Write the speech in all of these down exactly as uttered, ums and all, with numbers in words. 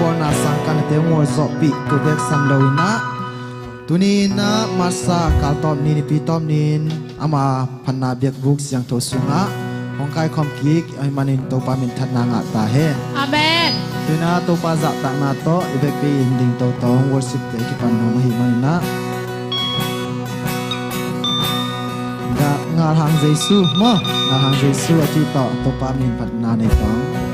Na sang kan te mual zawhpih tu bek sam lo in ah, tuni in ah masa kaltawp ni, nipi tawp ni in ama phatna biakbuk siangtho sungah hong kaikhawm kik ahih manin Topa min thanna ngah ta hen. Amen. Tuni in ah Topa zahtakna tawh i vekpi in ding totong worship te kipan nuam ahih manin ah, Nga-, Ngalhang Jesu maw, Ngalhang Jesu a cih tawh Topa min phatna nei tawh.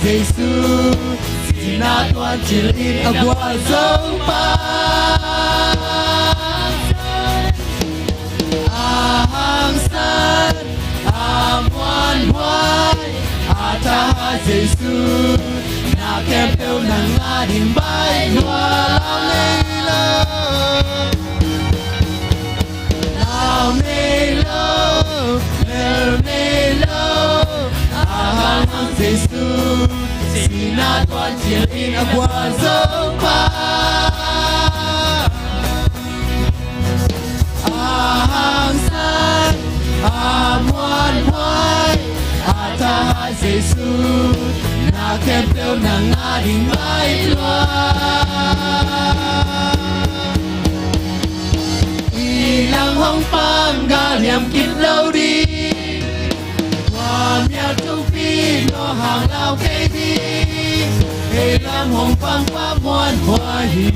Jesu, sihna tuancil in a gualzo pa. A hangsan, a muanhuai, a tha Jesu, na khempeuh nang a ding baih lua. Lau nei lo, lau nei lo, lau nei lo, a hang Jesu, sihna tuancil in a gualzo pa. A hangsan, a muanhuai, a tha Jesu, na khempeuh nang a ding baih lua. I lam hong pang gal hiam kip lo ding. Tua mial thupi no hang lau kei ding. Ei lam hong pang pa muanhuai hi.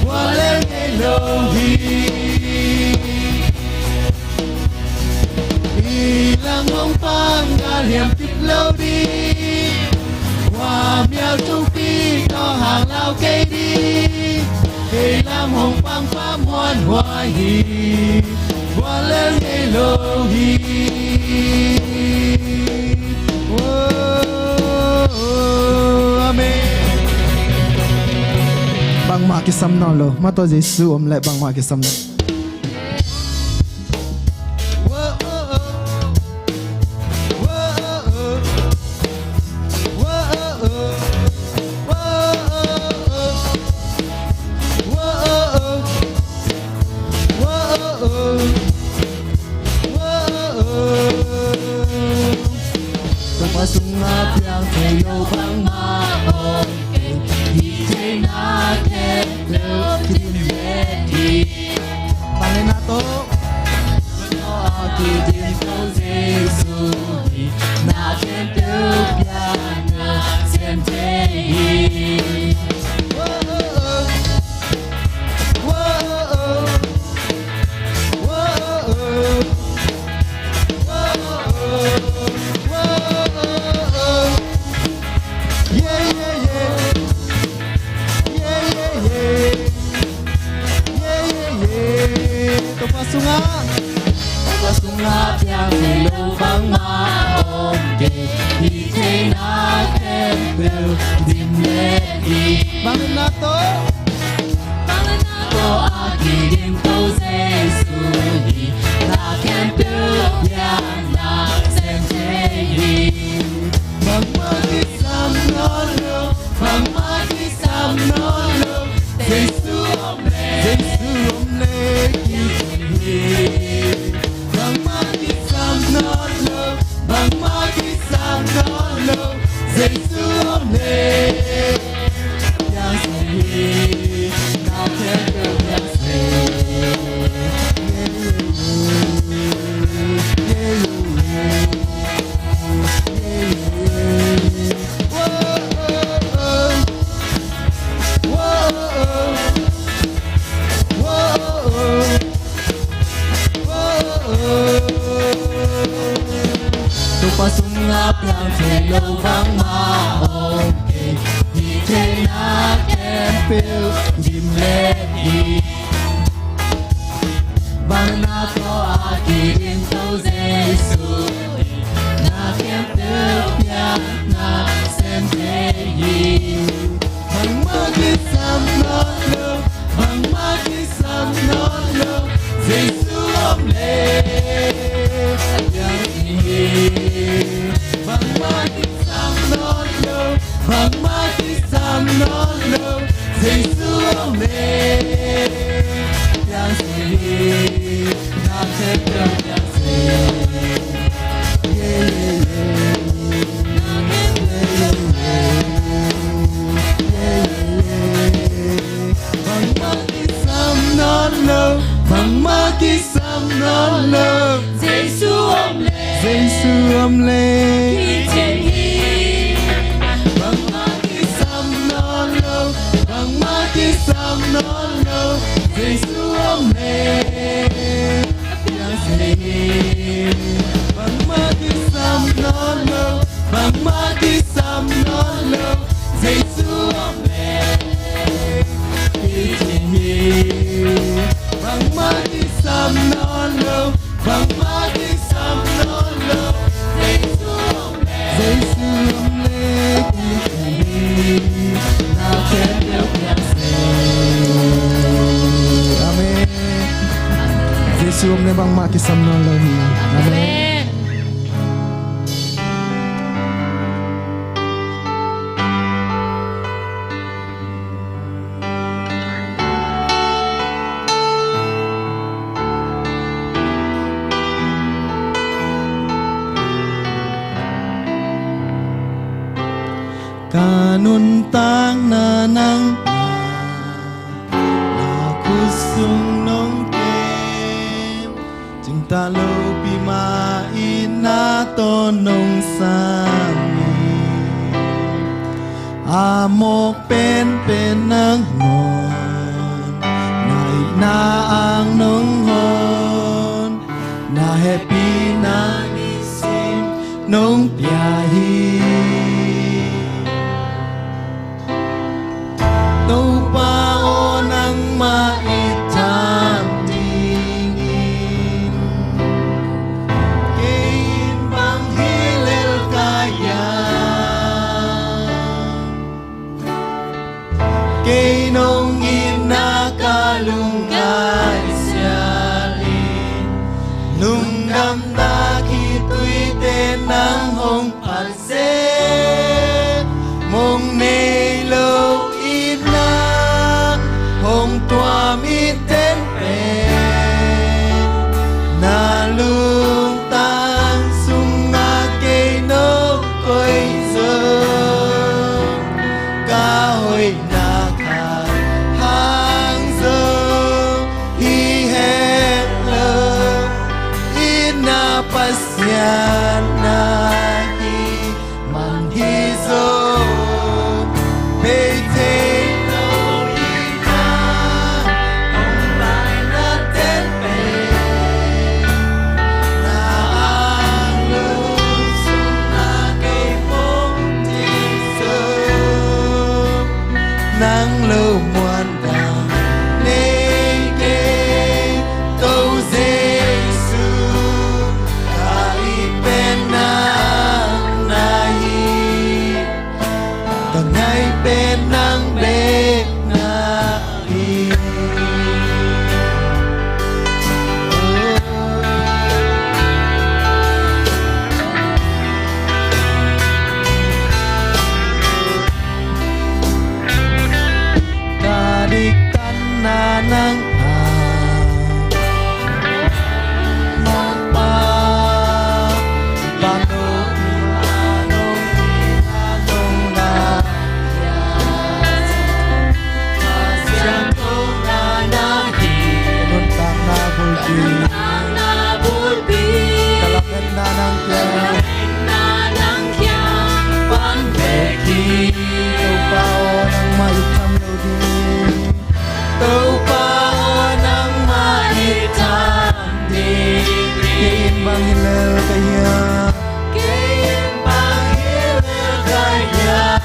Tua lel ngei lo hi. I lam hong pang gal hiam kip lo ding. Tua mial thupi no hang lau hong pang pa muanhuai hi, guallel ngei lo hi. Oh, amen. Bangmah kisam nawn lo. Mah tawh Jesu om leh bangmah kisam nawn. Tua sungah piang thei lo bangmah om kei, hih theihna khempeuh dim lel hi. Bang leh na tawh. A kidim to Jesu hi, na khempeuh piang na sem thei hi. Yeah, yeah, yeah. Yeah, yeah, yeah. Topa sungah, Topa sungah piang thei lo bangmah om kei, hih theihna khempeuh dim lel hi. Bang leh na tawh. Bang leh na tawh a kidim to Jesu hi, na khempeuh piang na sem thei hi. Bangmah kisam nawn lo, bangmah kisam nawn lo, Jesu om leh, Jesu om leh kici hi. Bangmah kisam nawn lo, bangmah kisam nawn lo, Jesu om leh piang thei hi. Na khempeuh piang thei hi. Topa sungah piang thei lo bangmah om kei, hih theihna khempeuh dim lel hi. Bang leh na tawh a kidim to Jesu hi, na khempeuh piang na sem thei hi. Bangmah kisam nawn lo, bangmah kisam nawn lo, Jesu om leh piang hi. Bangmah kisam nawn lo, bangmah kisam nawn lo, Jesu om leh piang thei hi. Na khempeuh piang thei hi. Yeah, yeah, yeah. Bangmah kisam nawn lo, bangmah kisam nawn lo, Jesu om leh, Jesu om leh kici hi. Bangmah kisam nawn lo, bangmah kisam nawn lo, Jesu om leh piang thei hi. Bangmah kisam nawn lo, bangmah kisam nawn lo, Jesu om leh kici hi. Bangmah kisam nawn lo, bangmah kisam nawn lo, Jesu om leh, Jesu om leh kici hi. Na khempeuh piang thei hi. Amen. Jesu om leh bangmah kisam nawn lo hi. Amen. Ka nuntakna nangmah na khut sung nong kem, cingtah lopi mah itna tawh nong sam hi. A mawk penpen nangawn na itna ang nong hon, na hehpihna nisim nong pia hi. Topa aw, nangmah lungngaikhia in, lungdamna khitui te nang hong phat zen, mong nei lo i na hong tuam i ten pen, na lungtang sungah kei nong koih zo. Ka hoihna khat hang zo hi hen lo, i na Pasian na hi man hi zo. Bei thei lo i na hong laina ten pen, na ang lung sungah kei hong ding zo. Nang lo muan dang nei kei, Topa Jesu, ka it pen nang na hi, ka ngai pen nang bek na hi. Ka diktanna nang a, nang pa, pa nong, nong, nong la, Siangtho na nang hi. Nuntakna bulpi. Nuntakna bulpi. Ka lametna nang kiang. Ka lametna nang kiang pan bek hi. Topa aw, nangmah it tham lo ding. Topa aw, nangmah it tham ding. Kei in bang hi lel ka hiam? Kei in bang hi lel ka hiam?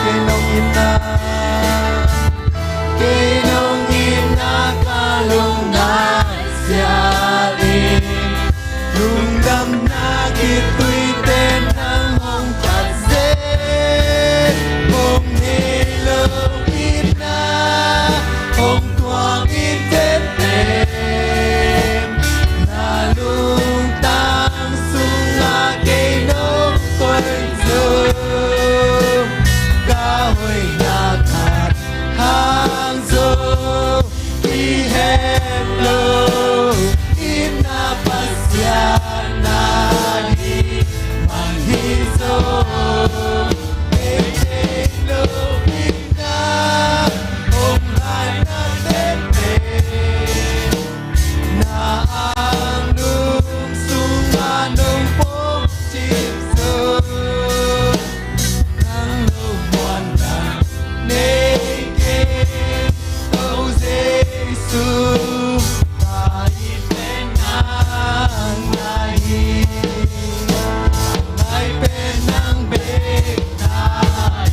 Kei nong itna, kei nong itna ka lungngai sial in, lungdamna khitui te nang hong phat zen, hong nei lo itna hong tuam i ten pen, na lungtang sungah kei nong koih zo. Ka hoihna khat hang zo hi hen lo, i na Pasian na hi man hi zo. Bei thei lo i na hong laina ten pen, na ang lung sungah nong pom cip zo. Nang lo muan dang nei kei, Topa Jesu, ka it pen nang na hi, ka ngai pen nang bek na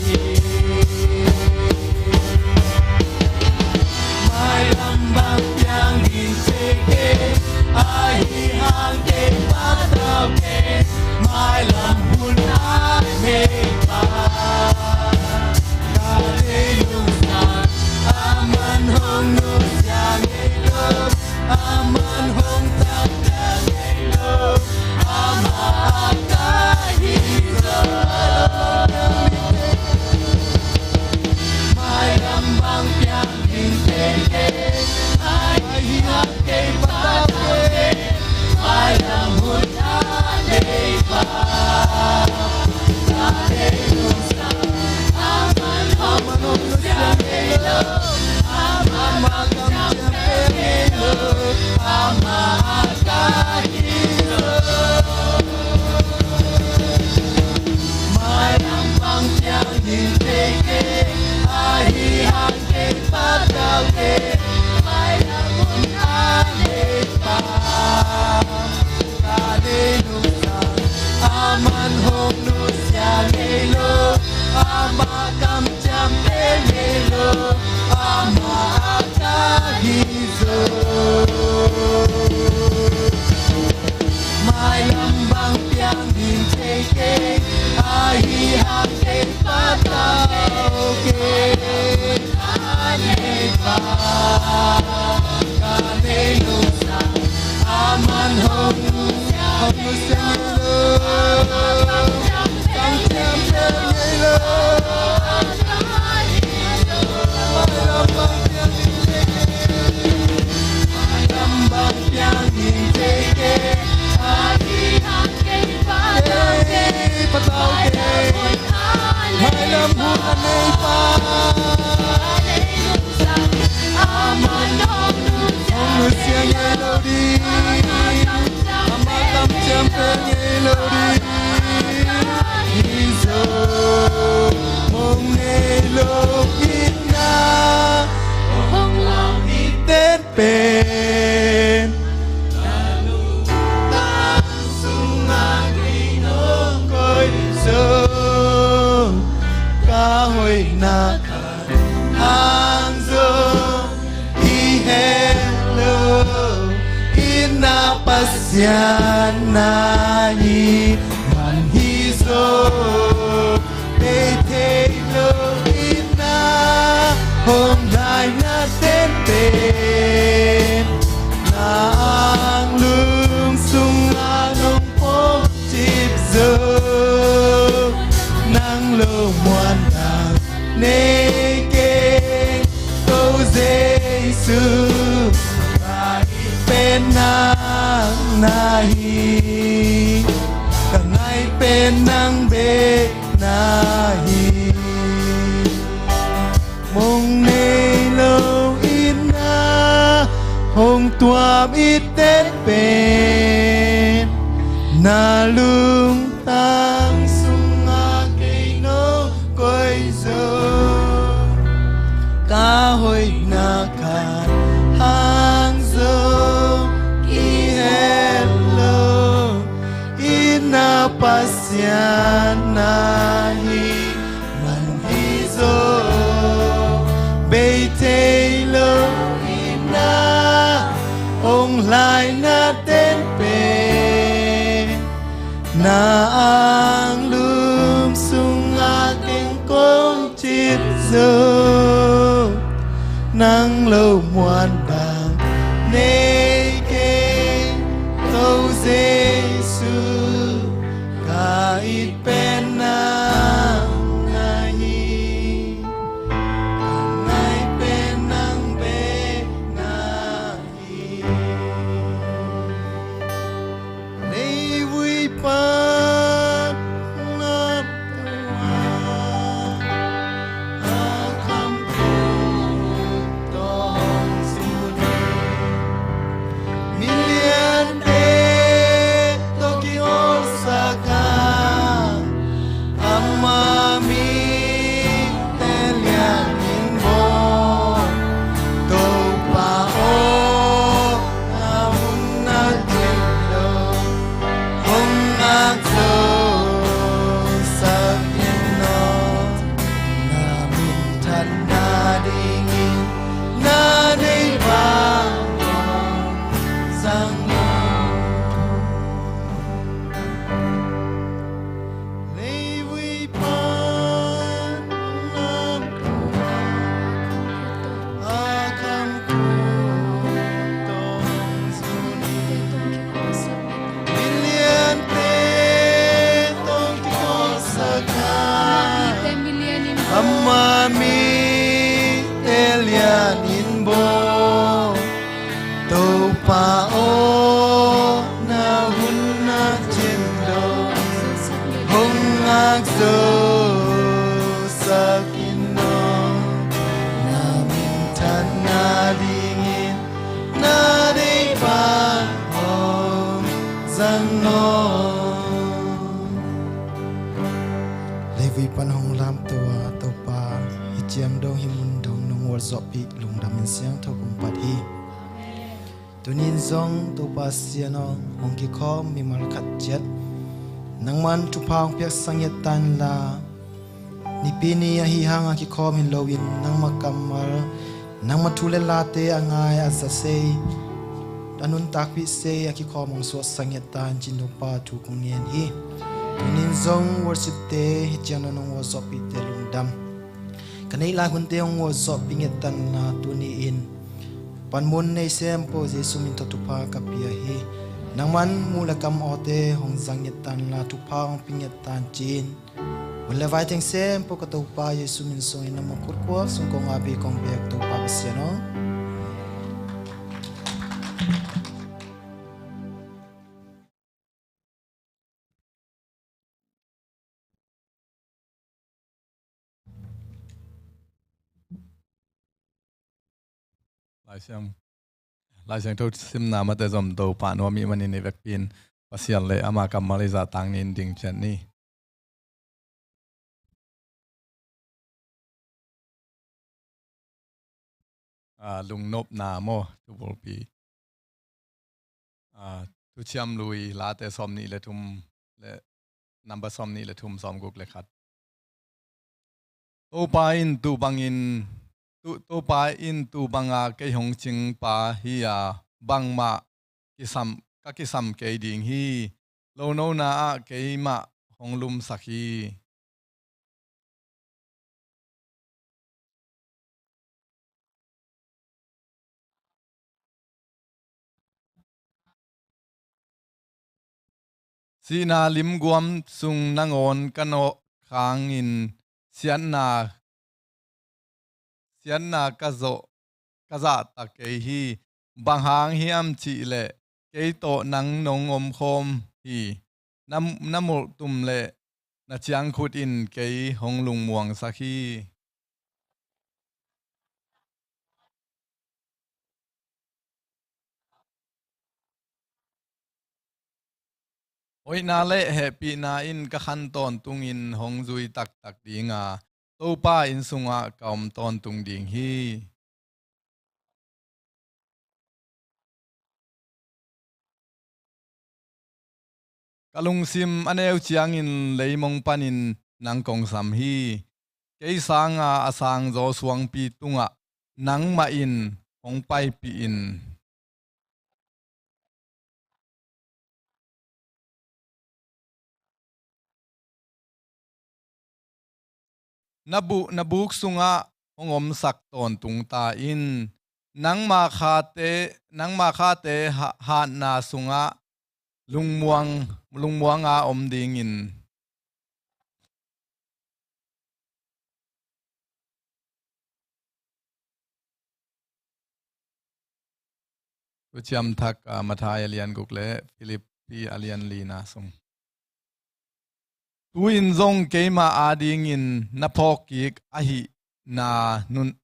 hi. Mailam bang piang ding thei kei, ahi hang kei patau kei. Mailam hun a nei pa, ka deih nungsa, aman hong nusia ngei lo, aman hong taktak ngei lo, amah a ka hi zo. Mailam bang piang ding thei kei, ahi hang kei patau kei. Mailam hun a nei pa, ka deih nungsa, aman hong nusia ngei lo, amah kamciam pia ngei lo, amah a ka hi zo. Mailam bang piang ding thei kei, ahi hang kei patau kei. na khat hang zong i hel lo, i na Pasian na hi man hi zaw. Bei thei lo i na hong lai na ten pen, na anglum sungah nong pom cip zo. Nang lo muan dang nei keng, ko Jesu, ka it pen nang na hi. Ka ngai pen nang bek na hi. Mong nei lo i na hong tuam i ten pen, na lungtang sungah kei nong koih zo. Ka hoihna khat hang zong i hel lo, i na Pasian na hi man hi zaw. Bei thei lo i na hong lai na ten pen, na anglum sungah keng kong cip zo. Nang lo muan bang nei keng, ko Jesu, ka it pen nang na hi. Ka ngai pen nang bek na hi. Leivui pan lam tua, a kham khut tawh hong zun hi. Miliante tawh kigawhsak a, ama mite lianin bawl. Topa aw, na hun na cin lo, hong ngak zosak in aw. Na minthanna dingin na deih bang hong zang aw. Leivui pan lam tua, a kham khut tawh hong zun hi. Miliante tawh kigawhsak a, ama mite lianin bawl. Topa aw, na hun na cin lo, hong ngak zosak in aw. Na minthanna dingin na deih bang hong zang aw. Leivui pan hong lamto a Topa, hih ciang dong, hih mun dong nong gualzawhpih lungdam in siangtho kong phat hi. Tuni in zong Topa Sian aw, hong kikhawm mimal khat ciat nangman thupha hong piaksak ngiat ta inla, Nipi ni ahi hang a kikhawm hi loin nangma kammal, nangma thu le late a ngai a za sei, a nuntakpih sei a kikhawm hong suahsak ngiat ta in ci-in Topa thu kong ngen hi. Tuni in zong worshipte hih ciang nong gualzawhpihte lungdam. Ka neih lai hunte hong gualzawhpih ngiat ta inla, tuni in panmun nei sempo Jesu min tawh thupha ka pia hi. Nangman muh le kam awte hong zang ngiat ta inla, thupha hong pia ngiat ta in ci-in, hun le vai teng sempo ka Topa Jesu min sungin nangma khut khuak sung kong ap hi, kong bek Topa Pasian aw. Lai Siang, Lai Siangtho simna mate zom Topa nuam ih manin i vekpi in Pasian le ama kammal i zahtak ni in ding ciat ni. Ah, lungnopna maw, thubulpi. Ah, Thuciam Lui Late sawmnih le thum le number sawmnih le thum, sawmguk le khat. Topa in tuu bangin, tu, Topa in tuu banga kei hong cingpa hi-a, bangmah kisam, ka kisam kei ding hi. Lonona ah keimah hong lumsak hi. Sihna limguam sung nangawn ka nawh khangin, siatna, siatna ka zawh, ka zahtak kei hi. Bang hang hiam cihleh kei tawh nang nong omkhawm hi. Na, na mulhtum le na ciangkhut in kei hong lungmuangsak hi. Hoihna le hehpihna in ka khan tawntungin hong zui taktak dinga, Topa inn sungah ka om tawntung ding hi. Ka lungsim a neu ciangin leimong panin nang kong sam hi. Kei sanga a sangzaw suangpi tungah nangmah in hong paipih in. Na bu-, na buk sungah hong omsak tawntung ta in. Nangma khate, nangma khate ha-, hatna sungah lungmuang, lungmuanga om dingin. Thuciam Thak, ah, Matthai a lian guk le Filippi a lian lina sung. Tu-in zong keima adingin na phawkkik ahihna nun,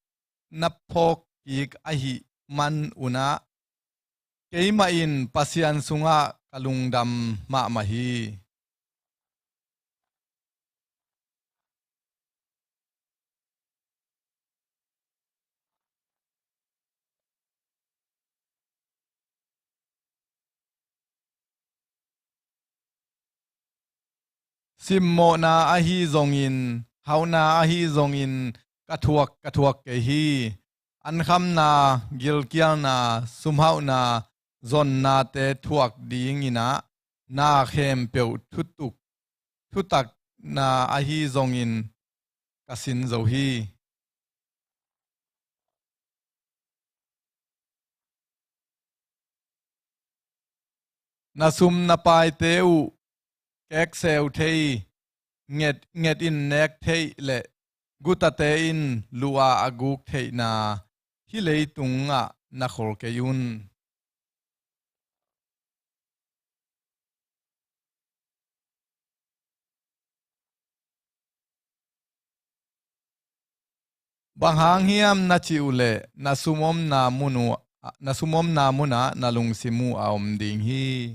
na phawkkik ahih man unah, keimah in Pasian sungah ka lungdam mahmah hi. Simmawhna ahi zongin, hauhna ahi zongin ka thuak, ka thuak kei hi. Ankhamna, gilkialna, sumhauhna, zonnate thuak dinginah na khempeuh thutuk, thutakna ahi zongin ka sin zo hi. Na sum na paite uh kekseu thei, nget, nget in nek theih le gutate in luh a a guk theihna hih leitungah na khol kei un. Bang hang hiam na cih uhleh na sumomna mun uh, na sumomna munah na lungsim uh a om ding hi.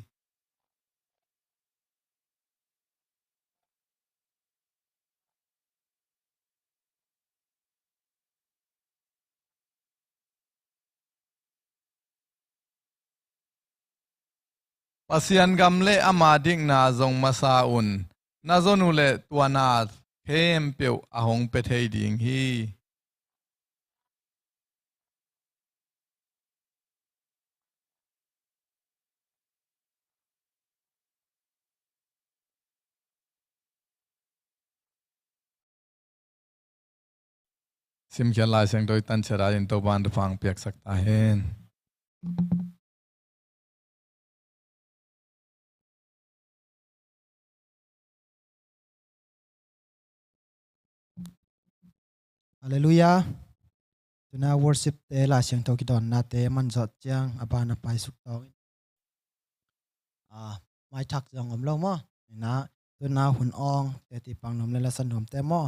Pasian gam le ama dikna zong masa un. Na zon uhleh tua na khempeuh a hong pia thei ding hi. Simkhiat Lai Siangtho i tan ciat a in Topa'n thupha piaksak ta hen. Halleluiah. Tuna worship te Lai Siangtho kidawnnate man zawh ciang a ban a pai suk tawng in. Ah, maithak zong om lo maw? Ina, tuna hun awng te ti pang nuam le lasa nuamte maw?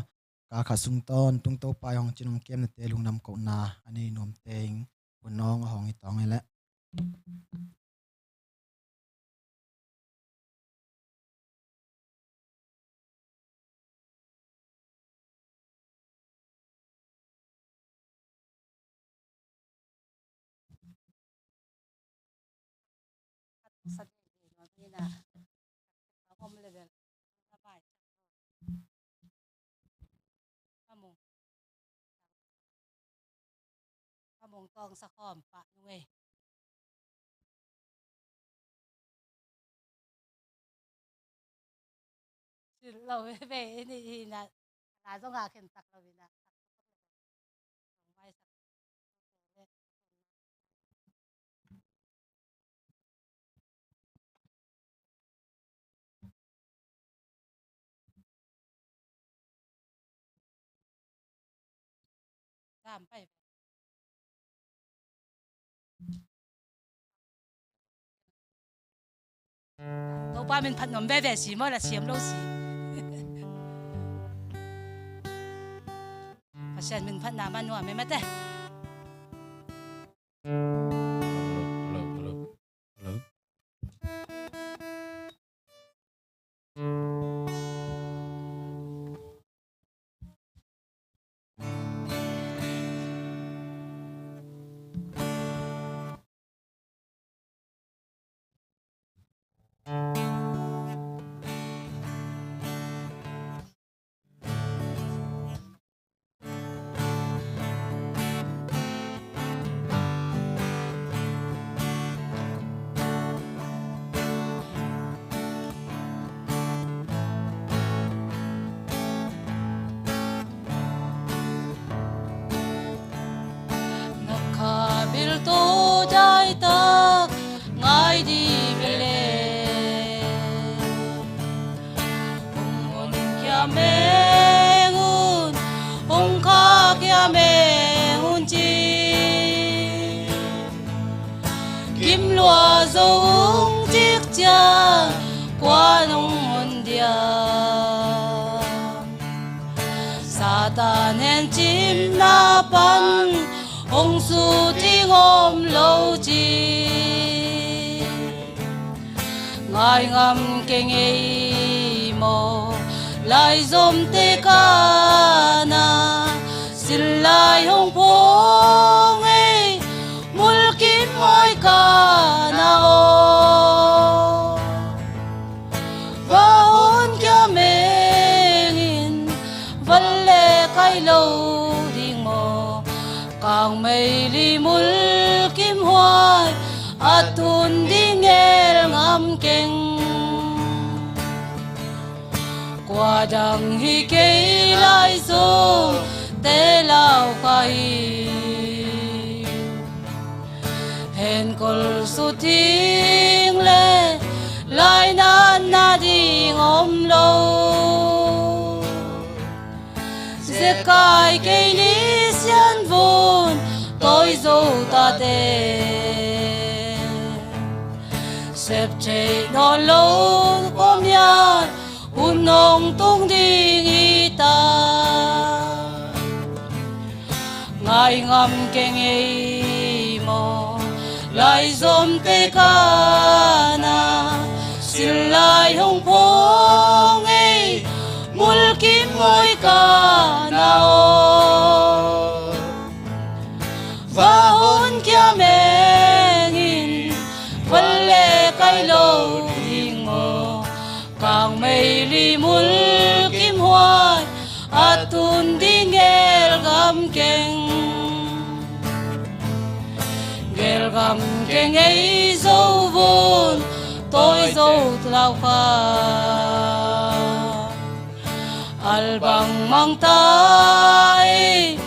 Kal khat sung tawntung Topa i hong cin hong kemnate lungdam kohna a nei nuamte in hun awng a hong i tawng i leh. Hong tawng sakhawm pah nung ei. Sil lo veve i nih hi na, na zong a khen tak lo hi na. Topa min phat nuam veve si maw, la siam lo si. Pasian min phat na ma nuam e mate. Hello, hello, hello. Na khabil tawh daitak ngai dih vele. Hong honkhia meng un, hong khahkhia meng un ci. Kim lua zo ung cik ciang kuan hong hon diam? Satan hencimna pan hong sut ding om lo ci. Ngai ngam keng ei maw, laizomte kana, sil lai hong phawng ei, mulkimhuai kana aw. Va honkhia meng in, val le kai lo ding maw, kang meili mulkimhuai, a tun ding gel ngam keng. Kua dang hi kei, laizomte lau kha hi. Henkol sut ding le lainatna ding om lo. Zekai kei ni, sianvun tawi zo tate. Sep theih nawn lo kua mial hun hong tung ding hi ta. Ngai ngam keng ei maw, laizomte kana, sil lai hong phawng ei, mulkimhuai kana aw. Va honkhia meng in, val le kai lo ding maw, kang meili mulkimhuai, a tun ding gel ngam keng. Gel ngam keng ei, Zovun tawi zo lau kha. Albang mang ta ei,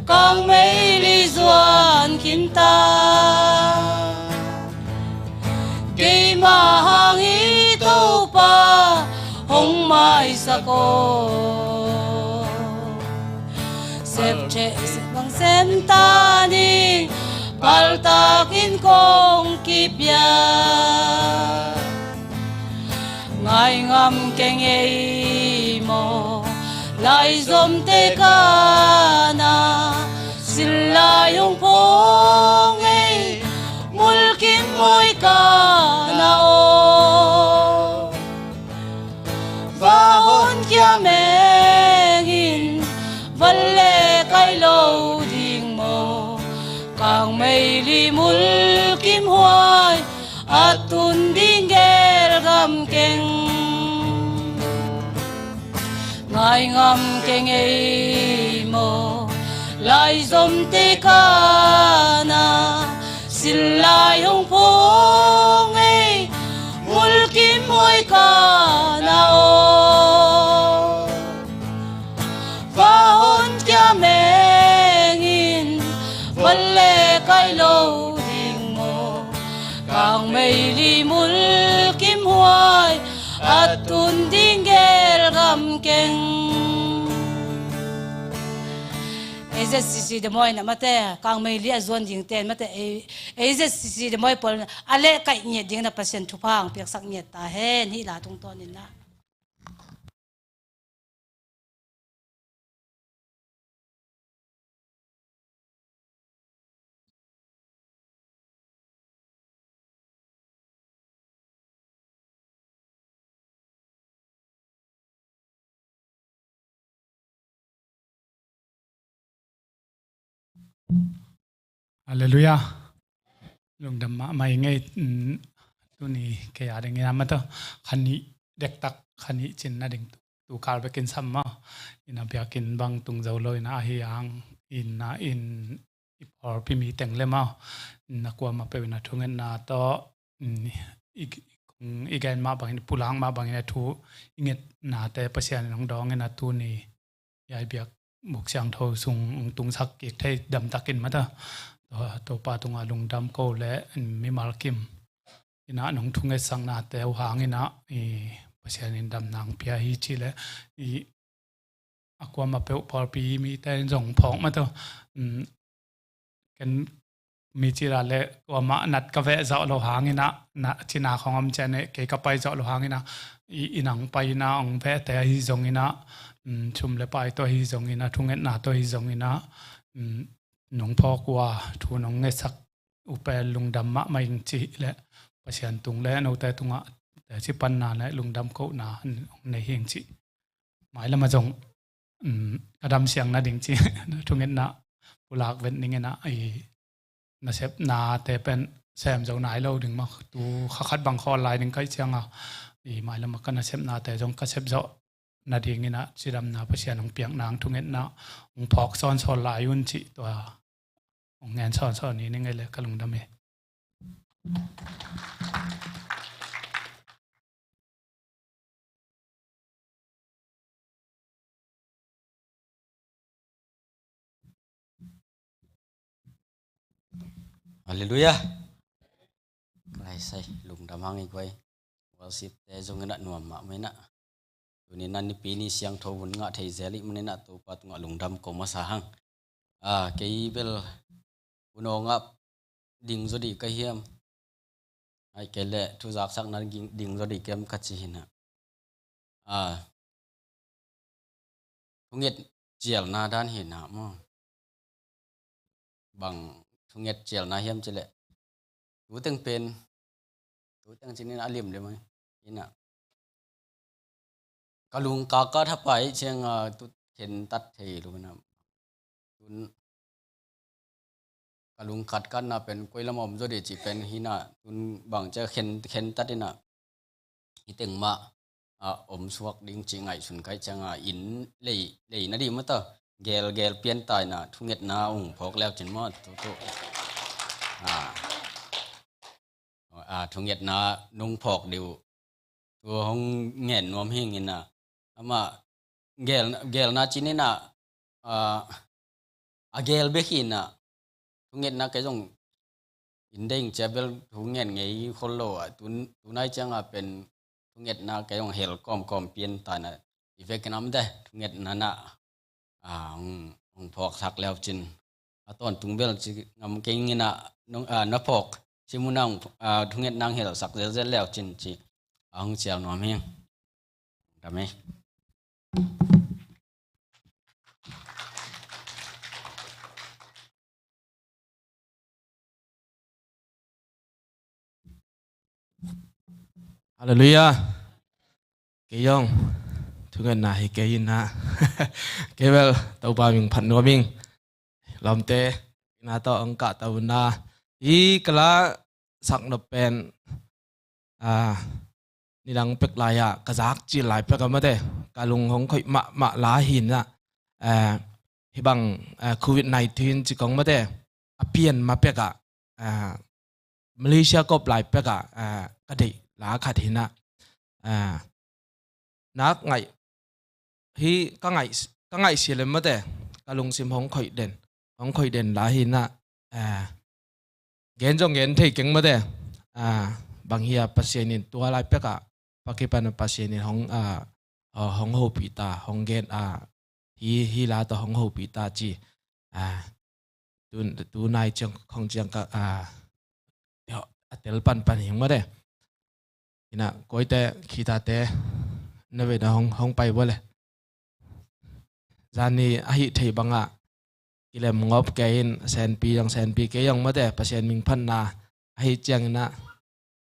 kang meili zuan khin ta. Keima hang hi Topa hong maisak aw. Sep theh sep bang sem ta ning, paltak in kong kipia. Ngai ngam keng ei maw, laizomte kana, sil lai hong phawng ei, mulkimhuai kana aw. Va honkhia meng in, val le kai lo ding maw, kang meili mulkimhuai, a tun ding gel ngam keng. Ngai ngam keng ei maw, Laizomte kana sil lai hong phung ei, mulkim huai kana aw. Fa hon kia mengin, fa le kai lo ding maw. Kang meili mulkim huai, a tun ding gel gam keng. A Z C C demaw in a mate, kang meili a zuan ding ten mate, A Z C C demaw pawl a leh kaih ngiat ding na Pasian thupha ang piaksak ngiat ta hen, hih la tungtawn in na. Halleluiah. Lungdam mahmah ing ei. Tuni kei a dingin a mate, kha nih dektak, kha nih cin na ding tu kal bekin sam maw. Ina biakinn bang tung zo lo ina ahi ang, ina in i pawlpi mi teng le maw, na kuamah peuh ina thungetna tawh, i, i, i gen mah bangin, i pulak mah bangin a thu i ngetnate Pasian in hong dawng ina tuni i ai biak buk siangtho sung hong tungsak kik thei damtakin mate, Topa tungah lungdam ko le mimal kim ina nong thungetsaknate uh hang ina i Pasian in damna hong pia hi ci le i a kuamah peuh pawlpi mite in zong phawk mate. Ken mi cila le kuamah nat ka veh zawh lo hang ina, na cina khong om cian e kei ka pai zawh lo hang ina, i, i nang pai ina hong vehte ahi zong ina, sum le pai tawh ahi zong ina, thungetna tawh ahi zong ina, nong phawk uh a thu nong ngetsak uh pen lungdam mahmah ing cih le Pasian tung le note tungah teci panna le lungdam kohna nei hi ing cih. Mailam a zong ka dam siang na ding cih thungetna pulak vet ning ina, i nasepnate pen sem zo nai lo ding maw, tu kha khat bang khawl lai ding kaih cianga i mailam a ka nasepnate zong ka sep zawh na ding ina cidamna Pasian hong piakna hong thungetna hong phawk sawnsawn lai un cih tua hong ngen sawnsawn ni ning ei le ka lungdam hi. Halleluiah. Laisai lungdam hang i guai. Worship te zong ina nuam mahmah ina. Tuni na nipi ni siangtho vun ngah thei zel i man ina Topa tungah lungdam ko masa hang. A, kei bel unawngah ding zaw dih ka hiam? Ai kei le thuzaksak na ding zaw dih kem ka ci hina. A, thunget cialna dan hina maw. Bang thunget cialna hiam ci le. Tuteng pen. Tuteng cinin a limlim ai. Ina. Ka lungkak ka thapai cianga tu khentat thei lo ina. Tun ka lungkhat katna pen koi lam om zaw dih cih pen hina tun bang cia khen, khentat ina. Hi teng mah a om suak ding cih ngaihsun kaih cianga in lei, lei na dih mata gel, gel pian ta ina thungetna ung phawk leu cin mah tu tu. A, a thungetna nung phawk dih uh. Tu hong ngen nuam hing ina. Amah gel, gelna cin ina, a, a gel bek hi ina. Thungetna kei zong in deng cia bel thu ngen ngei khol lo a. Tun, tunai cianga pen thungetna kei zong hel kawmkawm pian ta ina. I vekin am de thungetna na a, hong, hong phawksak leu cin. A tawntung bel ci ngam keng ina, nong, a, na phawk. Ci muna hong, a, thungetna hong helsak zelzel leu cin ci. A hong cial nuam hi. Dam hi. Halleluiah. Kei zong thungetna hi kei ina. Kei bel Topa min phat nuam ing. Lawmte ina tawh ang kah tau ina. I ka la sak nop pen, a, nidang pek lai-ah ka zak cil lai pek a mate, ka lung hong khoih mahmah la hi ina. A, hih bang, ah, covid nineteen ci kong mate, a pian ma pekah, ah, Malaysia kop lai pekah, ah, ka deih la khat hi nah, ah, nak ngaih, hih ka ngaih, ka ngaihsia lem mate, ka lungsim hong khoih den, hong khoih den la hi nah, ah, gen zong gen thei keng mate, ah, bang hia Pasian in tua lai pekah, pakipan Pasian in hong, ah, ah, hong hopih ta, hong gen, ah, hi, hi la tawh hong hopih ta ci. Ah, tu, tu nai ciang, khong ciang ka, ah, a tel panpan hing mate. Hi nah, kawite, khihtate, na ve na hong, hong pai bua le. Zani a hih thei bangah kilem ngawp kei in, senpi zong senpi kei zong mate, Pasian min phatna a hih ciangin ah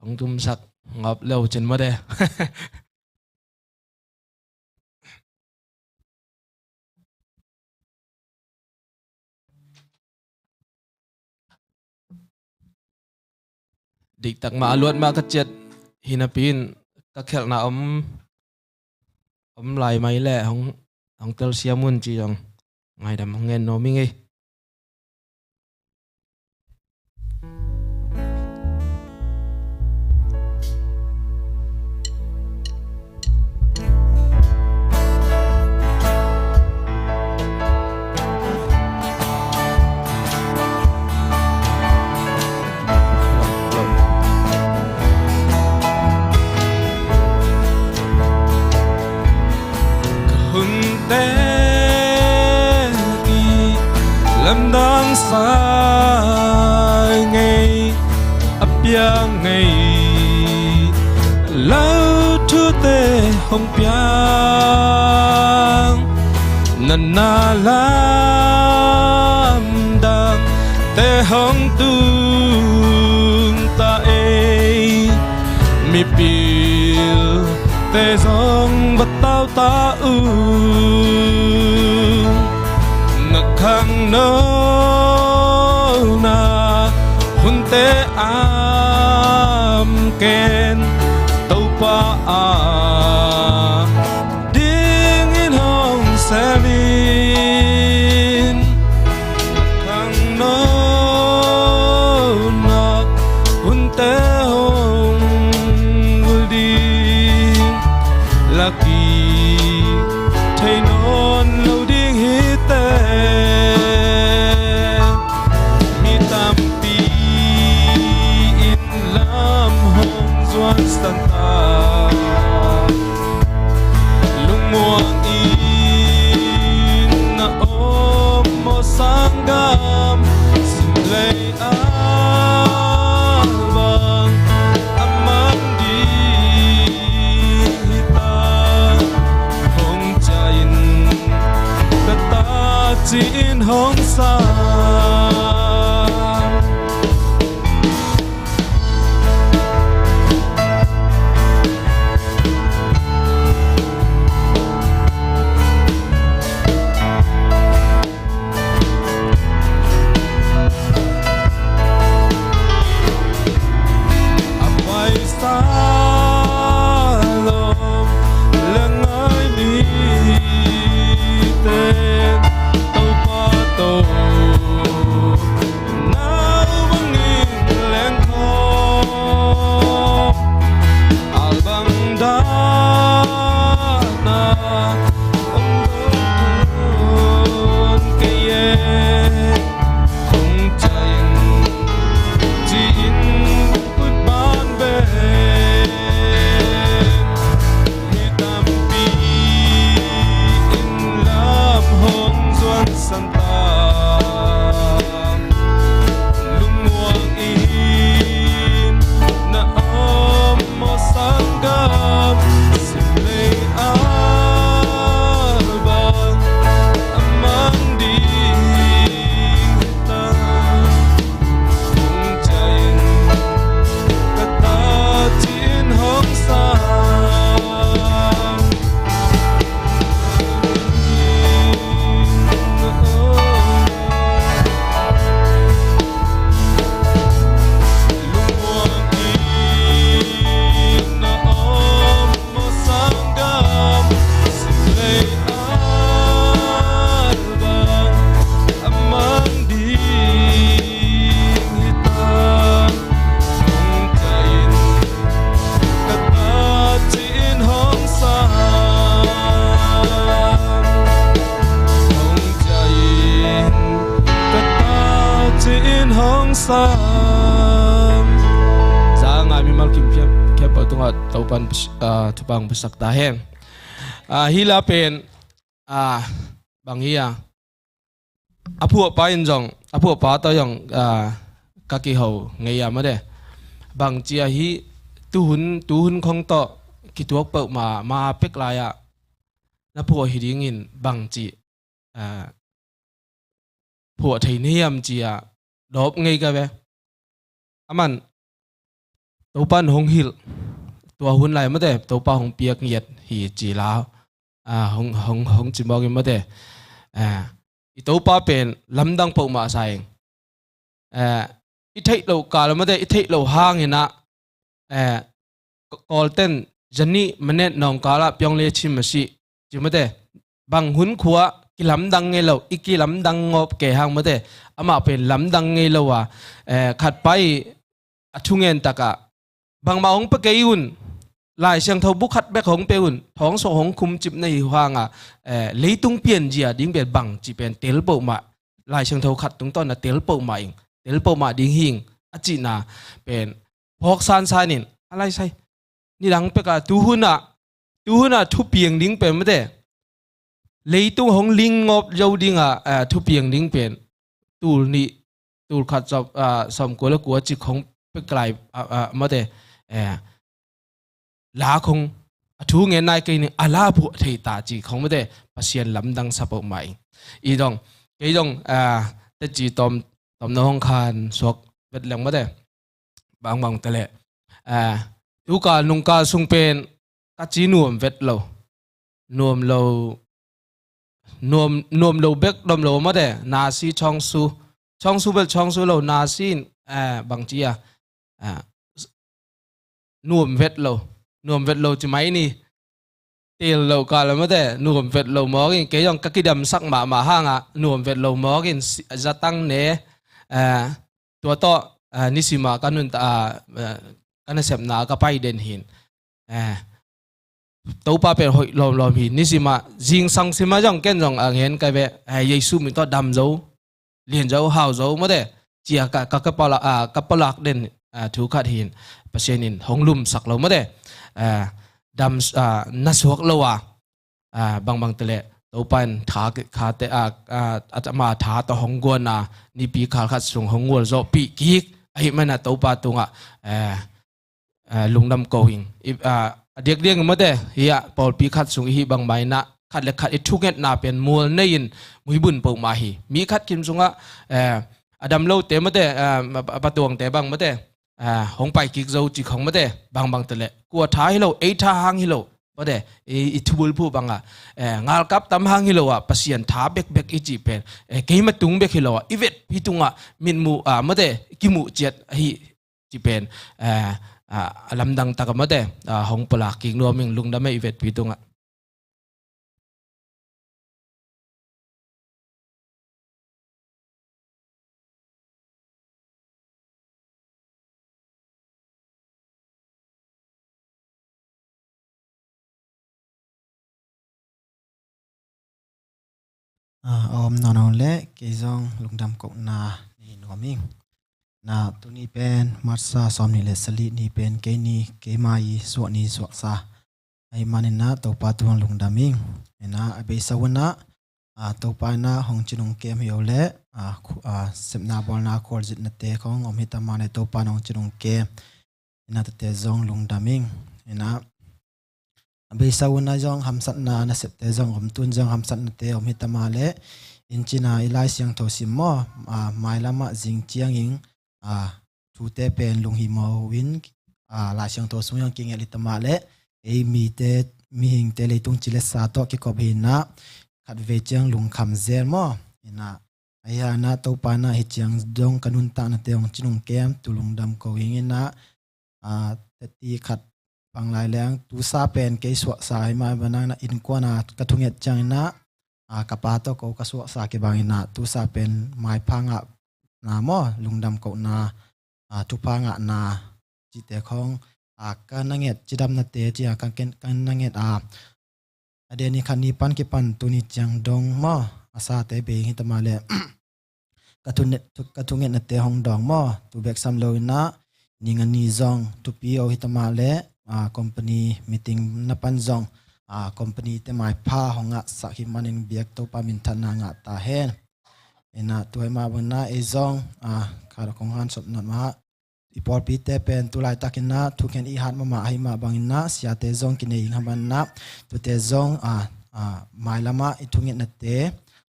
hong tumsak ngawp leu cin mate. Diktak mah a luat mah ka ciat hi napi in ka khelhna om, om lai mai leh hong, hong telsiam un ci zong ngaidam hong ngen nuam ing ei. Ka hunte i lamdang sai ngei, a piang ngei, lau thute hong piang, na na lamdangte hong tung ta ei. Mipilte zong va tau ta uh. Na khangno na hunte am ken, Topa a dingin hong sem in. Khangno na hunte hong vul ding, la kithei nawn lo ding hi teh. Mi tampi in lam hong zuansan ta. Lungmuang in na om maw sanggam, simlei a bang a man ding hi ta. Hong ca in ka ta ci-in hong sang. A paisa lom le ngai mite, Topa Topa Ci-in hong sam. Za ngai mimal kim khempeuh tungah Topan, ah, thupha hong piasak ta hen. Ah, hih la pen, ah, bang hi a, a phuahpa in zong, a phuahpa tawh zong, ah, ka kiho ngei a mate. Bangci a hih tuhun, tuhun khong tawh kituak peuhmah ma pek lai-ah na phuah hi dingin bangci, ah, phuah thei na hiam ci-a dawp ngei ka ve. Aman Topan hong hilh, tua hun lai mate, Topa hong piak ngiat hi ci la, ah, hong, hong, hong ci mawk in mate. Ah, i Topa pen lamdang peuhmah sa ing. Ah, i theih loh kal mate, i theih loh hangin ah, eh, Kawlten zanih manet nawngkal ah piong le cim a si ci mate. Bang hun khua kilamdang ngei lo, i kilamdang ngawp kei hang mate. Amah pen lamdang ngei lo a, eh, khat pai a thungen takah bangmah hong pia kei un, Lai Siangtho bu khat bek hong pia un, thawng sawh hong khumcip na hi hang a, eh, leitung pianzia ding pen bangci pen tel peuhmah, Lai Siangtho khat tungtawn a tel peuhmah ing, tel peuhmah ding hi ing a cihna pen phawk sansan in a laisai. Nidang pekah tuhun ah, tuhun ah thupiang ding pen mate, leitung hong ling ngawp zo ding a, ah, thupiang ding pen tul nih, tul khat sawm, ah, sawmkua le kua cik hong pek lai, ah, ah, mate, eh, la khong a thu ngen nai kei ning, a la phuah thei ta ci khong mate, Pasian lamdang sa peuhmah ing. I dong, kei dong, ah, teci tawm, tawm na hong khan suak vet leng mate. Bangbang te leh, ah, tukal nungkal sung pen ka ci nuam vet lo. Nuam lo, nuam, nuam lo bek dom lo mate, nasi chawngsu. Chawngsu bel chawngsu lo, nasi in, ah, bangci a, ah, nuam vet lo, nuam vet lo ci mai ni. Tel lo kal mate, nuam vet lo mawk in, kei zong ka kidamsak mahmah hang a, nuam vet lo mawk in, si-, zatang ne, eh, tua tawh, eh, nisim a ka nuntak, eh, eh, ka nasepna ka pai den hi in. Eh, Topa pen hoih lawmlawm hi, nisim a, zingsang sim a zong ken zong a ngen ka ve, eh, Jesu min tawh dam zo, lian zo, hau zo mate, ci-a ka, ka, ka pala-, ah, ka palak den, ah, thu khat hi in, Pasian in hong lumsak lo mate, ah, dam, ah, na suak lo a, ah, bangbang te leh, Topa in tha ki-, kha te, ah, ah, ama tha tawh hong guan a, nipi khal khat sung hong gualzawhpih kik, ahih man a Topa tungah, eh, eh, lungdam ko ing. I, ah, a diakdiak in mate, hi a pawlpi khat sung i hih bangmah in ah, khat le khat i thungetna pen mual nei in muibun peuhmah hi. Mi khat kim sungah, eh, a dam lote mate, eh, a, a patuangte bang mate, eh, hong pai kik zo ci khong mate, bangbang te leh. Kua tha hi lo, ei tha hang hi lo, mate, i, i thubulphuh bangah, eh, ngalkap tam hang hi lo ah, Pasian tha bekbek i cih pen, eh, keima tung bek hi lo ah, i vetpi tungah mitmuh, ah, mate, kimuh ciat ahi cih pen, eh, ah, a lamdang tak a mate, ah, hong palak kik nuam ing, lungdam e i vetpi tungah. Ah, a om nawn lo leh kei zong lungdam kohna nei nuam ing. Na tuni pen March sawmnih le sagih ni pen kei ni, keima i suah ni suaksa. Ahih manin ah Topa tungah lungdam ing. Ina a beisa hun ah, ah, Topa in ah hong cinung kem hi o leh, ah, khu-, ah, sepna bawlna khualzinna te khong om hi ta mah leh Topa in hong cinung kem. Ina tete zong lungdam ing. Ina a beisa hun ah zong hamsatna nasepte zong om, tun zong hamsatnate om hi ta mah leh, in cina i Lai Siangtho sim maw, ah, mailam ah zing ciangin, ah, thute pen lunghimawh in, ah, Lai Siangtho sung zong kingelh hi ta mah leh, ei mite, mihingte leitung ci le sa tawh kikop hi in ah, khatvei ciang lungkham zel maw. Ina, ahi hang ah Topa in ah hi ciang dong ka nuntaknate hong cinung kem, tu lungdam ko ing. Ina, ah, teti khat pang lai leng, tusa pen kei suaksa hi mah, banang na innkuan ah ka thunget ciangin ah, ah, ka pa tawh ko ka suaksa kibangin ah, tusa pen maipha ngahna maw, lungdam kohna, ah, thupha ngahna cihte khong, ah, ka na nget cidamnate ci-a ka ken, ka na nget a, a den ni khat ni pan kipan tuni ciang dong maw, a sate bei hi ta mah leh, ka thu ne-, thu, ka thungetnate hong dawng maw. Tu bek sam lo in ah, ning a ni zong thupi aw hi ta mah leh, ah, company meeting na pan zong, ah, company te maipha hong ngahsak hi manin biak Topa minthanna ngah ta hen. In ah, tua hi mah bangin ah, ei zong, ah, khat kong hanciam nop mah, i pawlpite pen tu laitakin ah thukhen i hat mahmah ahih mah bangin ah, siate zong kinei ing hi manin ah, tuate zong, ah, ah, mailam ah i thungetnate,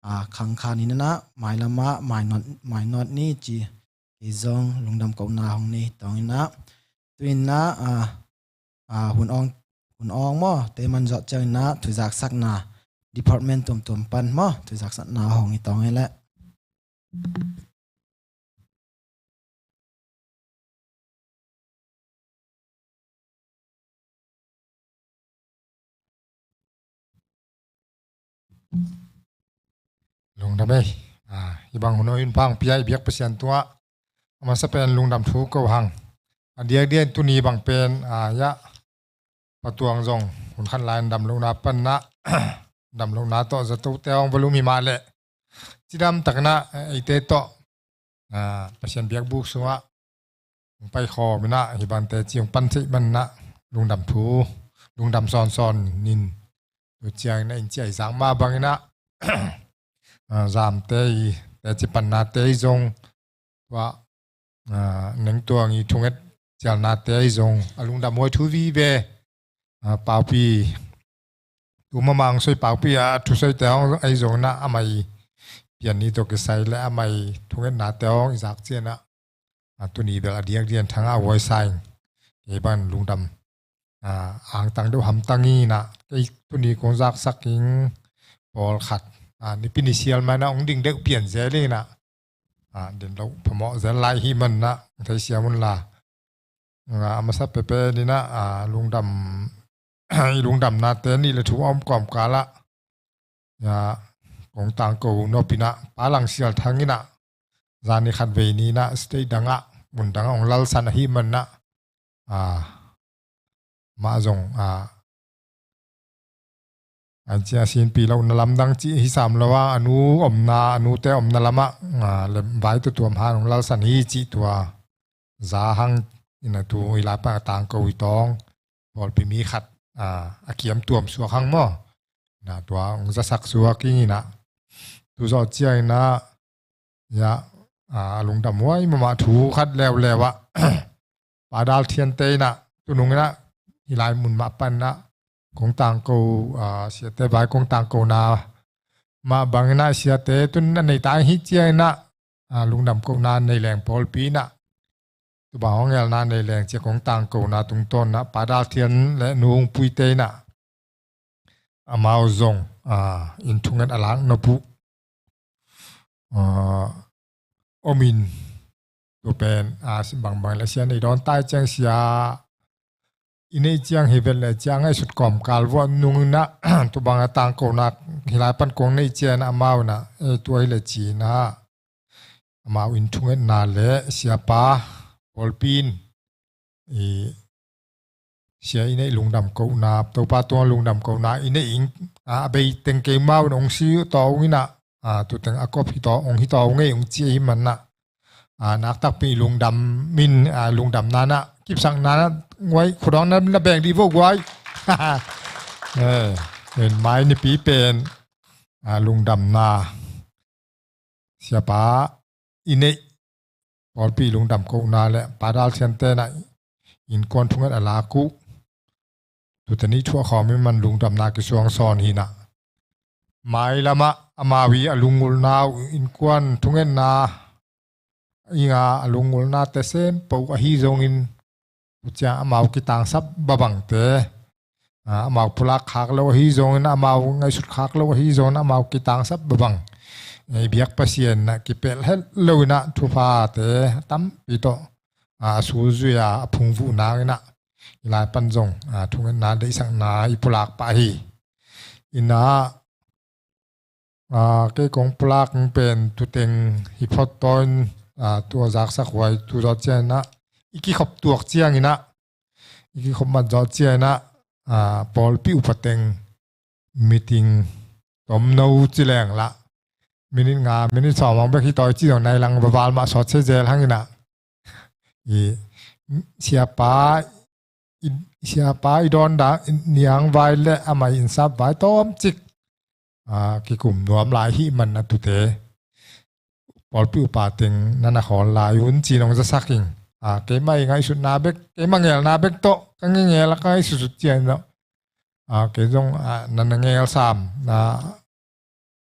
ah, khangkhan in ah, mailam ah mainawt, mainawt ni ci, kei zong lungdam kohna hong nei hi tawh in ah, tu in ah, ah, ah, hun awng, hun awng maw, te man zawh ciangin ah, thuzaksakna department tuamtuam pan maw, thuzaksakna hong hi tawh e leh. Lungdam ei. Ah, hih bang hun aw in pang pia i biak Pasian tungah, a masa pen lungdam thu ko hang. A diakdiak in tuni bang pen, ah, ya, Pa Tuang zong hun khat lai in damlohna pan ah, damlohna tawh zato te hong va lum hi mah leh, cidam takin ah, eite tawh, ah, Pasian biakbuk sungah hong paikhawm in ah, hih bangte ci hong pan theih manin ah, lungdam thu, lungdam sawnsawn in, tu ciangin ah, in ciah i zak mah bangin ah, ah, zamte i teci pannate i zong, tua, ah, Neng Tuang i thunget cialnate i zong, a lungdam huai thu vive, ah, Paupi, tu mah bang soi Paupi a thusoite hong ahi zongin ah, amah i pian ni tawh kisai leh amah i thungetnate hong i zak ciangin ah, ah, tuni bel a diakdiak in thangah huai sa ing. Kei bang lungdam, ah, angtang deuh hamtang in ah, kei tuni kong zaksak ing pawlkhat, ah, Nipi ni sial mah in ah hong ding deuh pian zel in ah, ah, din lo phamawh zel lai hi manin ah, thei siam un la. Ah, a masa pepen in ah, ah, lungdam, i lungdamnate nih leh thum a om kawmkal ah, ya, kong tangko nop in ah, Pa Lang Sial Thang in ah, zani khatvei ni in ah, state dang ah, mun dang ah hong lalsan ahih manin ah, ah, mah zong, ah, an cia sinpi lohna lamdang cih hi sam lo a, a nu omna, a nute omna lamah, ah, lem vai tutuam han hong lalsan hi cih tua za hang in ah, tu i lai pan a tangko i tawng pawlpi mi khat, ah, a kiam tuam suak hang maw. Na tua hong zasak suak ing in ah, tu zawh ciangin ah, ya, ah, a lungdam huai mahmah thu khat leuleu ah, Pa Dal Thian te in ah, tu nung in ah, hih lai mun mah pan ah, kong tangko, ah, siate vai kong tangkona mah bangin ah, siate tun a nei ta hi ciangin ah, ah, lungdam kohna nei leng pawlpi in ah, tu bang hong ngelna nei leng ci-a kong tangkona tungtawn ah, Pa Dal Thian leh Nu Hung Pui te in ah, amau zong, ah, inn thunget a lak nop uh, ah, om in, tu pen, ah, bangbang leh sia nei dawn ta i ciang, sia i neih ciang hi vet leh cia ngaihsut kawmkal vuah nung in ah, tu bang a tangkona hih lai pan kong neih ciangin ah, amau in ah, eh, tua hi leh ci in ah, amau inn thungetna leh siapa pawlpi in i sia i neih lungdam kohna, Topa tungah lungdam kohna i neih ing, a, a bei teng keimau in hong si tawh ung in ah, a, tu teng a kop hi tawh, hong hi tawh ung ei hong ci ahih manin ah, a, nakpi takin i lungdam in, a, lungdamna in ah, kipsakna in ah, guai, khuadawng na, na beng dih vo guai. Eh, en mai Nipi pen, a, lungdamna, siapa i neih pawlpi lungdam kohna leh Pa Dal Thian te in ah innkuan thunget a lak uh, tu teng i thuah khawm i man lungdamna kisuang sawn hi in ah, mailam ah amau i a lungulna uh, innkuan thungetna i ngah a lungulnate sem peuh ahi zongin, tu ciang amau kitangsap babangte, a, amau pulak khak lo ahi zongin, amau ngaihsut khak lo ahi zongin, amau kitangsap babang, eh, biak Pasian in ah kipelh het lo in ah, thuphate tampi tawh, a, a sulzui a, a phungvuh nang in ah, i lai pan zong, a, thungetna deihsakna i pulak pah hi. In ah, a, kei kong pulak pen tu teng hi phot tawh in, a, tua zaksak huai tu zawh ciangin ah, i kikhop tuak ciangin ah, i kikhop mat zawh ciangin ah, a, pawlpi upa teng meeting tomno ci leng lah, minit nga, minit sawm hong bek hi tawi ci dong nai lang vaval mah sawt se zel hang inah. I siapa i, siapa i dawn dah niang vai le amah i innsap vai tawmcik kikum nuam lai hih man a tute pawlpi upa teng na na khawl lai un ci nong zasak ing. Keimah i ngaihsutna bek, keimah ngelna bek tawh ka ngengel a ka ngaihsutsut ciang inah, kei zong na na ngel sam, na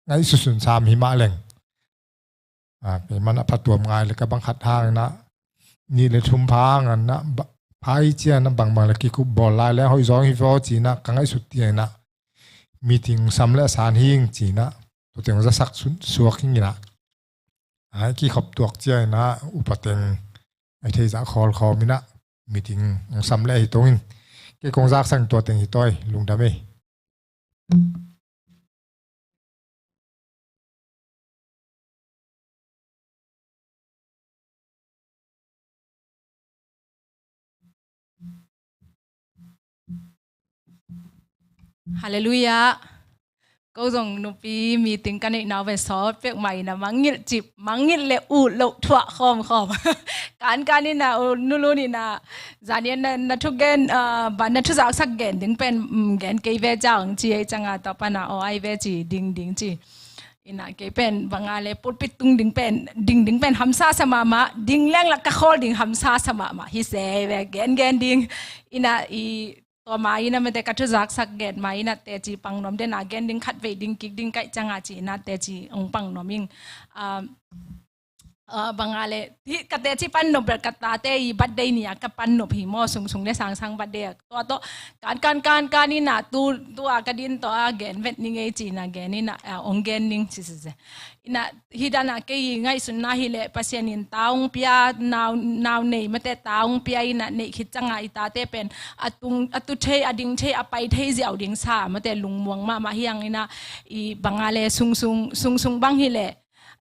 ngaihsutsun sam hi mah leng, keimah na phatuam ngai le ka bang khat hang inah, nih le thum pha hang inah, pha hi ciang inah bangbang le kikup bawl lai le hoih zawng hi vaw ci inah ka ngaihsut ciang inah, meeting sam le a san hing ci inah, tua teng zasak suak hing inah, ai kikhop tuak ciang inah upa teng ai theizah khawlkhawm inah meeting hong sam le hi tong in. Kei kong zaksak tua teng hi tawi, lungdam ei. Halleluiah. Ko zong nupi meeting ka neihna uh ve sawt peuhmah inah mangngilh cip, mangngilh le ut loh thuah khawmkhawm. Kankan inah nulun inah zanian na, na thugen, ah, ba na thuzaksak gen ding pen, mm, gen kei ve ciang ci ei cianga tua pana aw ai ve ci ding ding ci. Inah kei pen banga le pulpit tung ding pen, ding ding pen hamsa sa mahmah, ding leng lak ka khawl ding hamsa sa mahmah hi se ve gen gen ding. Inah i tua ma inah mate ka thuzaksak gen ma inah teci pang nuam den a gen ding khat vei ding kik ding kaih cianga ci inah teci hong pang nuam ing. Ah, ah, banga le hih ka teci pan nop bel ka tate i birthday ni a ka pan nop hi maw, sungsung le sangsang birthday a tua tawh kan kan kan kan inah tu, tu a ka din tawh a gen vet ni ngei ci inah gen inah, ah, hong gen ning ci se se. Inah hih danah kei i ngaihsutna hi leh Pasian in ta hong pia, nau, nau nei mate ta hong pia inah neih khit cianga i tate pen a tung, a tu thei, a ding thei, a pai thei ziau ding sa mate lungmuang mahmah hi hang inah i banga le sungsung, sungsung bang hi leh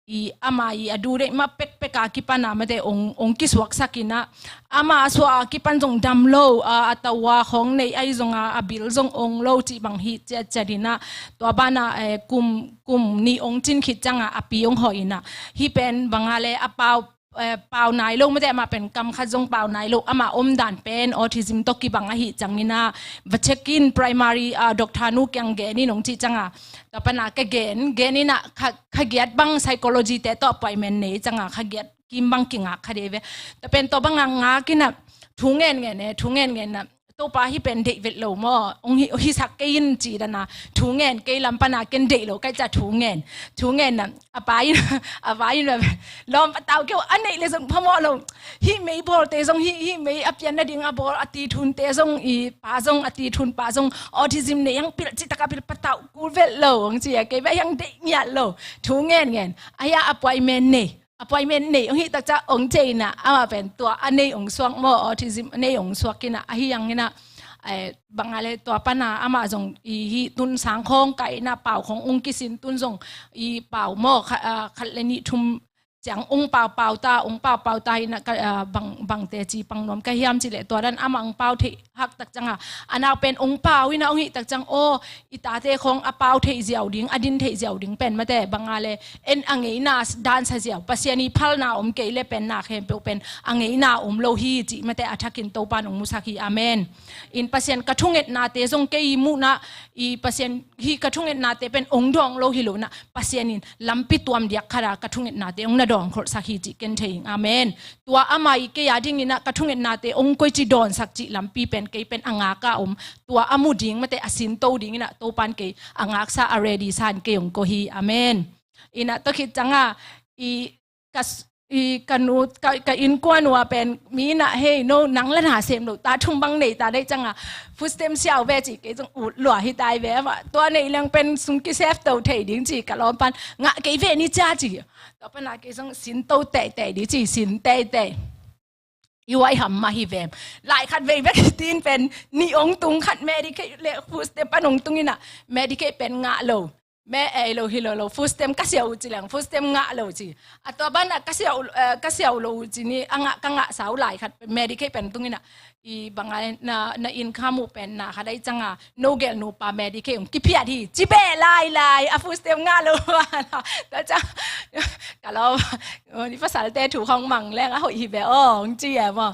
i ama i a duh deih mah pekpek a kipana mate hong, hong kisuaksak inah ama a suah a kipan zong dam lo, a, a tawh a khawng neih ahi zonga a bil zong ong lo cih bang hi ciatciat inah tua banah, eh, kum, kum nih ong cin khit cianga a pi ong hawh inah hih pen banga le a pau, eh, pau nai lo mate amah pen kam khat zong pau nai lo ama omdan pen autism tawh kibang ahi ciang inah va check in primary, ah, doctor nu kiang gen in ong cih cianga tua pana ka gen, gen inah kha, kha giat bang psychology te tawh appointment nei cianga kha giat kim bang kingak kha dei ve. Tua pen tua banga ngak inah thu ngen ngen e, thu ngen ngen inah Topa hih pen deih vet lo maw, ong hi, hisak kei in ci dana thu ngen kei lam pana ken deih lo kaih ciah thu ngen, thu ngen inah a pa in, a pa in lawm patau keu a neih le zong phamawh lo. Hih mei bawlte zong hih, hih mei a pian nading a bawl a tithunte zong i pa zong a tithun pa zong autism nei ang pil citak a pil patau kul vet lo ong ci a kei ve hiang deih ngiat lo thu ngen ngen a hia appointment nei. Appointment nei ong hih takciah ong cei inah amah pen tua a nei ong suak maw, autism a nei ong suak inah ahi hang inah, eh, banga le tua pana amah zong i hih tun sang khawng kai inah pau khawng ong kisin tun zong i pau maw kha, ah, khat le nih thum ciang ong pau pau ta, ong pau pau ta inah ka, ah, bang, bang teci pang nuam ka hiam ci leh tua dan amah ong pau theih hak tak cianga a nau pen ong pau inah ong hih tak ciang aw i tate khawng a pau theih ziau ding, a din theih ziau ding pen mate banga le en a ngeina dan sa ziau Pasian i phalna om kei le pen na khempeuh pen a ngeina om lo hi cih mate a thakin Topa nong musak hi. Amen. In Pasian ka thungetnate zong kei i muhna i Pasian hi ka thungetnate pen ong dawng lo hi lo inah Pasian in lampi tuam diak khata ka thungetnate ong na dawng kholhsak hi cih ken thei ing. Amen. Tua ama i kei a ding inah ka thungetnate ong koici dawnsak cih lampi pen kei pen a ngaka om, tua a mu ding mate a sinto ding inah Topan kei a ngaksa a ready san kei ong ko hi. Amen. Inah tua khit cianga i ka, i ka nu, ka, ka innkuan uh a pen mi inah hei no nang la na sem lo ta thum bang nei ta deih cianga food stamp siau ve ci kei zong ut lua hi tai ve amah tua neih leng pen sung kisep to thei ding ci ka lawm pan ngah kei ve ni cia ci. Tua pana kei zong sinto teitei ding ci sin teitei. I huai ham mah hi vem. Lai khat vei bek hi tin pen nih ong tung khat Medicaid le food stamp pan ong tung inah Medicaid pen ngah lo. Me ei lo hi lo lo, food stamp ka siau ci leng, food stamp ngah lo ci. A tua banah ka siau, eh, ka siau lo ci ni, a ngah, ka ngah sau lai khat, Medicaid pen tung inah, i bang a na, na income uh pen na khat ai canga, no gel nupa Medicaid ung kiphiat hi, ci beh lai lai, a food stamp ngah lo. Tua ca, ka lo, ni pasalte thu khong mang leng, a hoih hi beh ong ci e maw.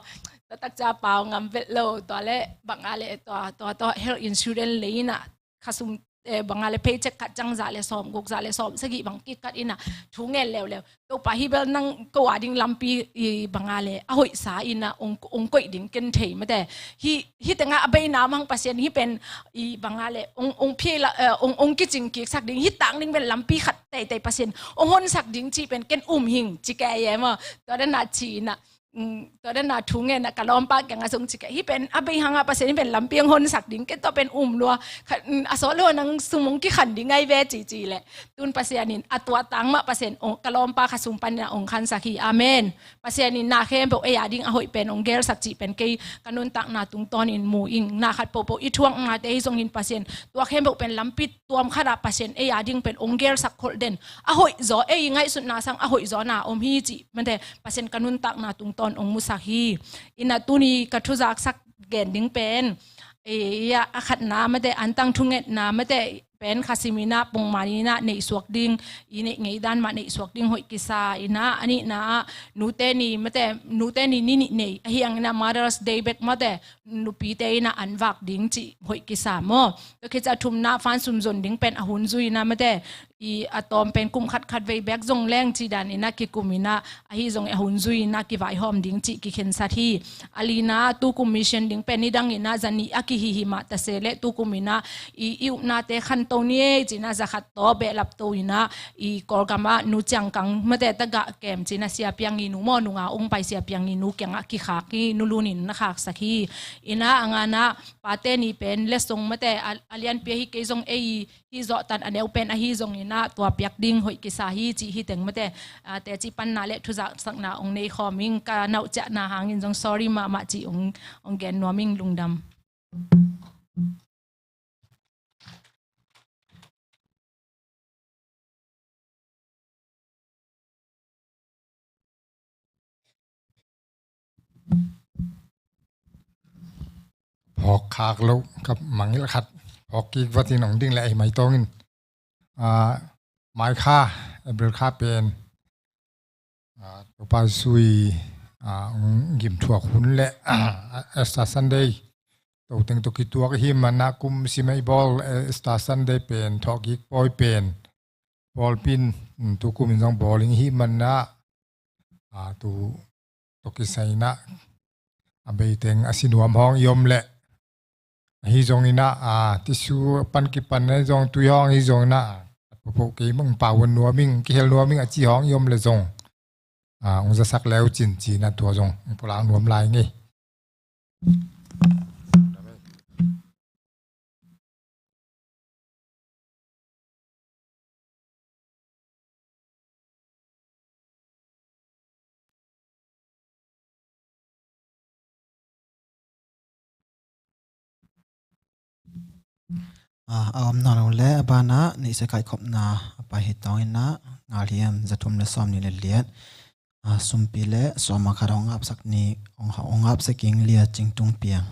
Tua tak ca pau ngam vet lo, tua le, bang a le, tua, tua, tua health insurance le inah, khasum, eh, bang a le paycheck khat cang za le sawm guk, za le sawm sagih bang kik khat inah thu ngen leuleu. Topa hi bel nang ko a ding lampi i bang a le a hoihsa inah ong, ong koih ding ken thei mate. Hi, hi tengah a beina mang Pasian hi pen i bang a le ong, ong phi la, eh, ong, ong kicing kik sak ding, hi tang ding pen lampi khat teitei Pasian ong honsak ding ci pen ken um hing ci kei e maw. Tua dan a ci inah, mm, tua dan a thu ngen a ka lawmpa kiangah zong ci kei, hi pen a bei hangah Pasian hi pen lampi ong honsak ding, ken tua pen um lua, kha, mm, a sawt lua nang sum ong kikhan ding ai ve ci ci le. Tun Pasian in a tua tang mah Pasian ong, ka lawmpa khasum panin a ong khansak hi. Amen. Pasian in na khempeuh ei a ding a hoih pen ong gelsak cih pen kei ka nuntakna tungtawnin mu ing. Na khat pohpoh i thuaknate hi zongin Pasian tua khempeuh pen lampi tuam khatah Pasian ei a ding pen ong gelsak kholh den. A hoih zaw, ei i ngaihsutna sang a hoih zaw na om hi cih mate Pasian ka nuntakna tungtawn ong musak hi. Inah tuni ka thuzaksak gen ding pen, eh, a khatna mate antang thungetna mate pen khasim inah pongman inah neihsuak ding, i neih ngei dan mah neihsuak ding hoih kisa inah, a nihna ah nute ni mate, nute ni ni nih nei ahi ang inah Mother's Day bek mate nupite inah an vak ding cih hoih kisa maw. Tua khit ciah thumna fan sum zon ding pen a hun zui inah mate, i a tawm pen kum khat khat vei bek zong leng cih dan inah kikum inah, ahi zong a hun zui inah kivaihawm ding cih kikhensat hi. A lina tu kum mission ding pen nidang inah za nih a kihi hi mah ta se le tu kum inah i, i upnate khanto ni ei ci inah za khat tawh behlap to inah i Kawlgam ah Nu Ciang Kang mate tagah kem ci inah Sia Piang i nu maw, nunga ong pai Sia Piang i nu kiangah kikhak hi, Nu Lun in na khaksak hi. Inah a ngana pate ni pen letsong mate a, a lianpi ahi kei zong ei hi zawhtan a neu pen ahi zong inah tua piak ding hoih kisa hi cih hi teng mate, ah, teci panna le thuzaksakna ong nei khawm ing, ka nauhciahna hangin zong sorry mahmah cih ong, ong gen nuam ing, lungdam. Phawk khak loh ka mangngilh khat phawk kik vat in ong ding leh ahi mai tawngin, ah, mai kha, April kha pen, ah, Topa Jesu i, ah, ong gim thuak hun le, ah, Easter Sunday to teng tawh kituak ahih manin ah kum sim a i bawl, eh, Easter Sunday pen thawhkik pawi pen pawlpi in, mm, tu kum in zong bawl ing ahih manin ah, ah, tu tawh kisai inah a bei teng a si nuam hawng i om leh, ahi zong inah, ah, tisu pan kipan ahi zong tui hawng ahi zong inah, ah, a popoh kei mah ong pau nuam ing, kihel nuam ing a ci hawng i om leh zong, ah, ong zasak leu cin ci inah tua zong ong pulak nuam lai ing ei. Ah, a om nawn lo le a banah neihsa kaikhopna a pai hi tawng inah ngal hiam za thum le sawm nih le liat, ah, sumpi le sawma khat hong apsak ni, hong, hong apsak ing Lia Cing Tung Piang.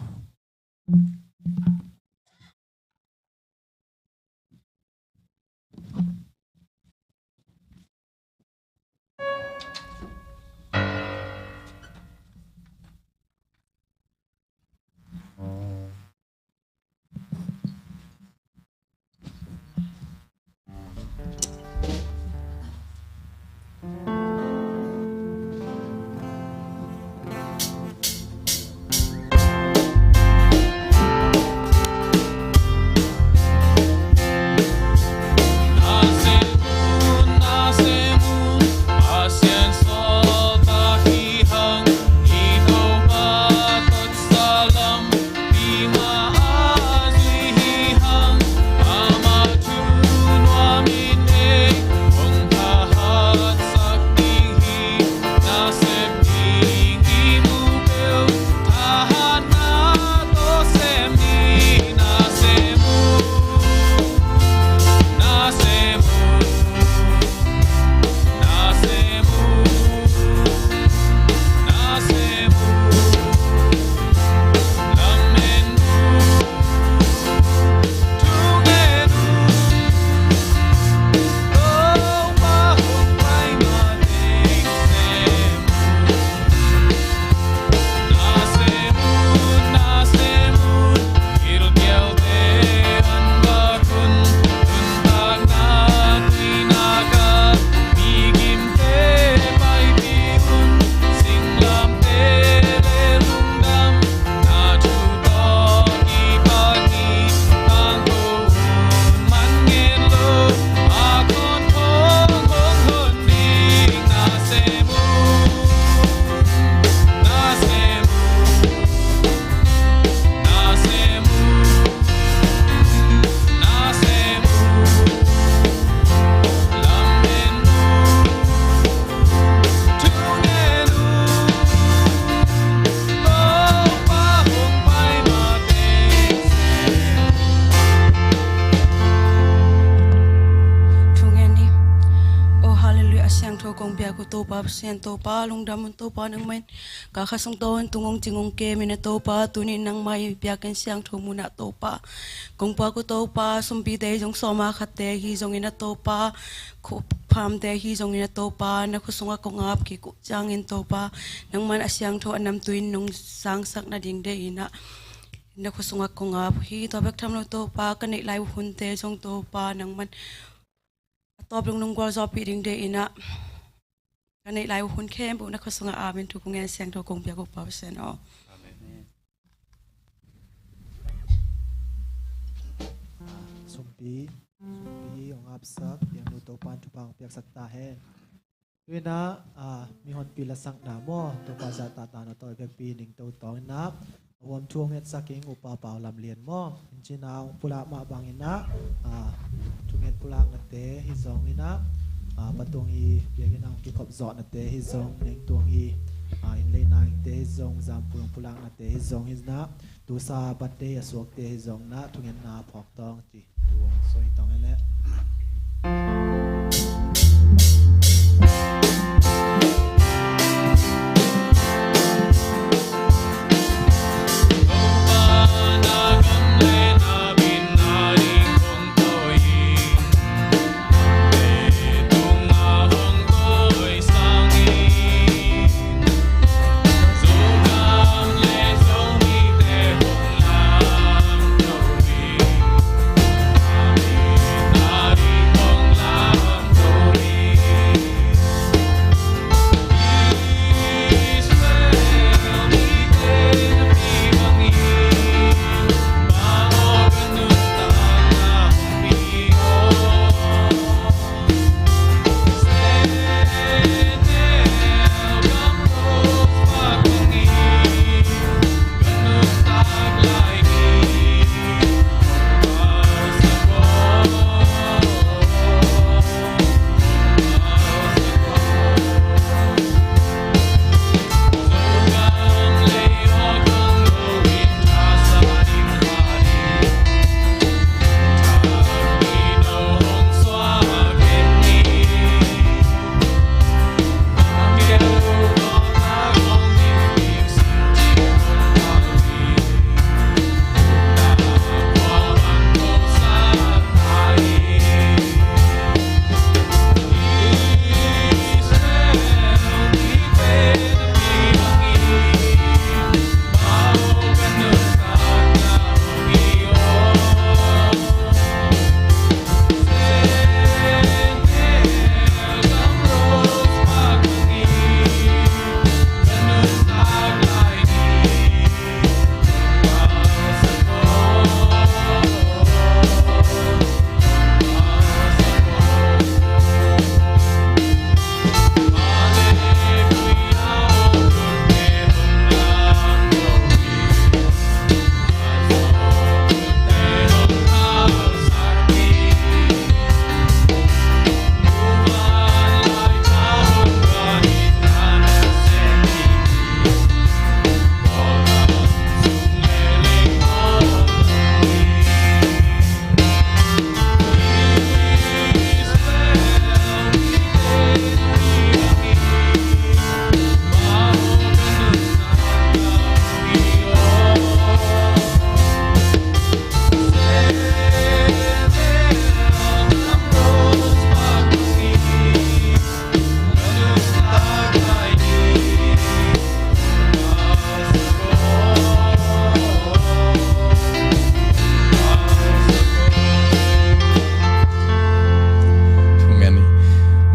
Topa Pasian Topa, lungdam un Topa, nangmah in ka kha sung tawh tung ung cing ung kem in a Topa, tuni in nangmah i biakinn siangtho munah Topa kong puak uh Topa, sumpite hi zong, sawma khatte hi zongin a Topa, khuaphamte hi zongin a Topa, na khua sungah kong ap kik uh ciangin Topa, nangmah in a siangtho a namtui in nong sangsak nading deih in a, na khua sungah kong ap uh hi. Tua bek tham lo Topa, ka neih lai uh hunte zong Topa, nangmah in a tawp lungnung gualzawhpih ding deih in a, ka neih lai uh hun khempeuh na khua sungah ap in thu kong ngen, siangtho kong biak uh Pa Pasian aw. Amen. Sumpi, sumpi hong apsak piangnu Topa in thupha hong piaksak ta hen. Tu in a, a, mihonpi lasakna maw, Topa zahtakna tawh i vekpi Ning To Tawng in a, a huam thu hong ngetsak ing Upa Pau Lam Lian maw. In cina hong pulak mah bangin a, a, thunget pulaknate hi zongin a, a, Pa Tuang i biakinn a hong kikhop zawhnate hi zong, Neng Tuang i, a, innleina hingte hi zong, Zampui hong pulaknate hi zongin a, tusa birthday a suakte hi zong in a, thungetna phawk tawng ci. Thungen hi.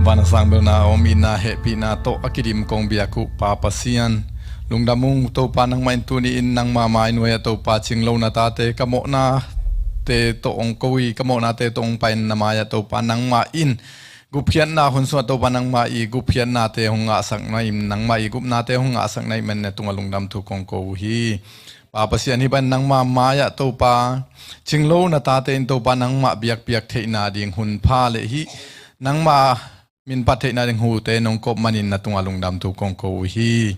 Van a sang belna a om, itna hehpihna tawh a kidim kong biak uh Pa Pasian, lungdam ung. Topa, nangmah in tuni in nangmah mai nuai-ah Topa, cinglo na tate ka mawhnate tawh hong ko hi, ka mawhnate tawh hong pai in na mai-ah Topa, nangmah in gupkhiatna hun sungah Topa, nangmah i gupkhiatnate hong ngahsak na him, nangmah i gupnate hong ngahsak na him manin na tungah lungdam thu kong ko uh hi. Pa Pasian, hih bangin nangmah mai-ah Topa, cinglo na tate in Topa nangmah biakpiak theihna ding hun pha le hih nangmah min phat theihna ding hute nong kop manin na tungah lungdam thu kong ko uh hi.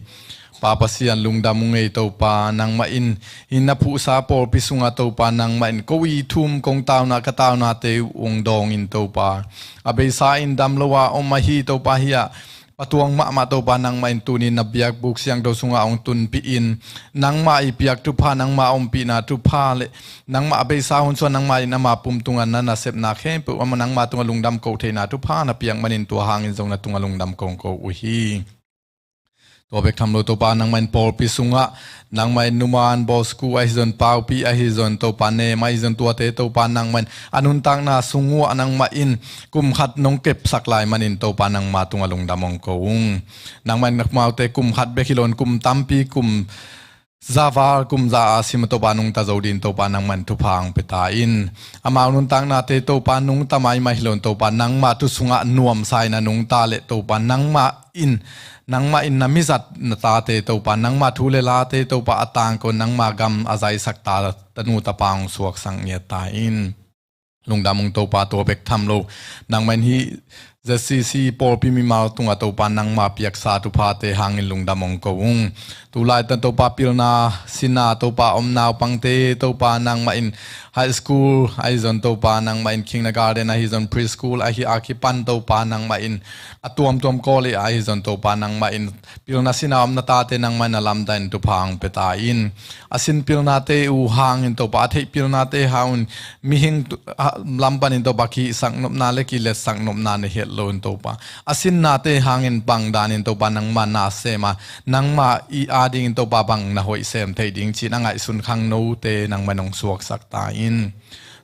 Pa Pasian, lungdam ung ei Topa, nangmah in hih na phuhsa pawlpi sungah Topa, nangmah in ko i thum kong tauna, ka taunate uh hong dawng in Topa, a beisa in dam lo a om ahi Topa, hih ah patuang mahmah Topa nangmah in tuni na biakbuk siangtho sungah hong tunpih in, nangmah i piak thupha, nangmah a ompihna thupha le nangmah a beisa hun sungah nangmah in ama pum tungah na nasepna khempeuh, ama nangmah tungah lungdam ko theihna thupha na piak manin tua hangin zong na tungah lungdam kong ko uh hi. Tua bek tham lo Topa nangmah in pawlpi sungah nangmah in numan bawsku ahi zong paupi ahi zong Topa nem ahi zong tuate Topa nangmah in a nuntakna sung uh ah nangmah in kum khat nong kepsak lai manin Topa nangmah tungah lungdam hong ko ung. Nangmah in amaute kum khat bek hi lo in kum tampi, kum za val, kum za a sim Topa nungta zo din Topa nangmah in thupha hong pia ta in. Amau nuntaknate Topa nungta maimai hi lo in Topa nangmah thu sungah nuamsa in a nungta le Topa nangmah in, nangmah in na mizat na tate Topa nangmah thu le late Topa a tangko nangmah gam a zaisak ta, tanu tapa hong suaksak ngiat ta in. Lungdam ung Topa tua bek tham lo. Nangmah in hih Z C C pawlpi mimal tungah Topa nangmah piaksa thuphate hangin lungdam hong ko ung. Tulai tan Topa pilna sina Topa om naupangte Topa nangmah in high school ahi zong Topa nangmah in kindergarten ahi zong preschool ahi a kipan Topa nangmah in a tuamtuam kawlei ahi zong Topa nangmah in pilna sina om na tate nangmah in a lamdang in thupha hong pia ta in. A sin pilnate uh hangin Topa a theih pilnate hangin mihing tu- ha- lam panin Topa kihihsak nopna le kiletsak nopna na hiat lo in Topa a sinnate hangin bang danin Topa nangmah na sem a nangmah i adingin Topa bang na hoih sem thei ding ci-in a ngaihsun khangnote nangmah in hong suaksak ta in.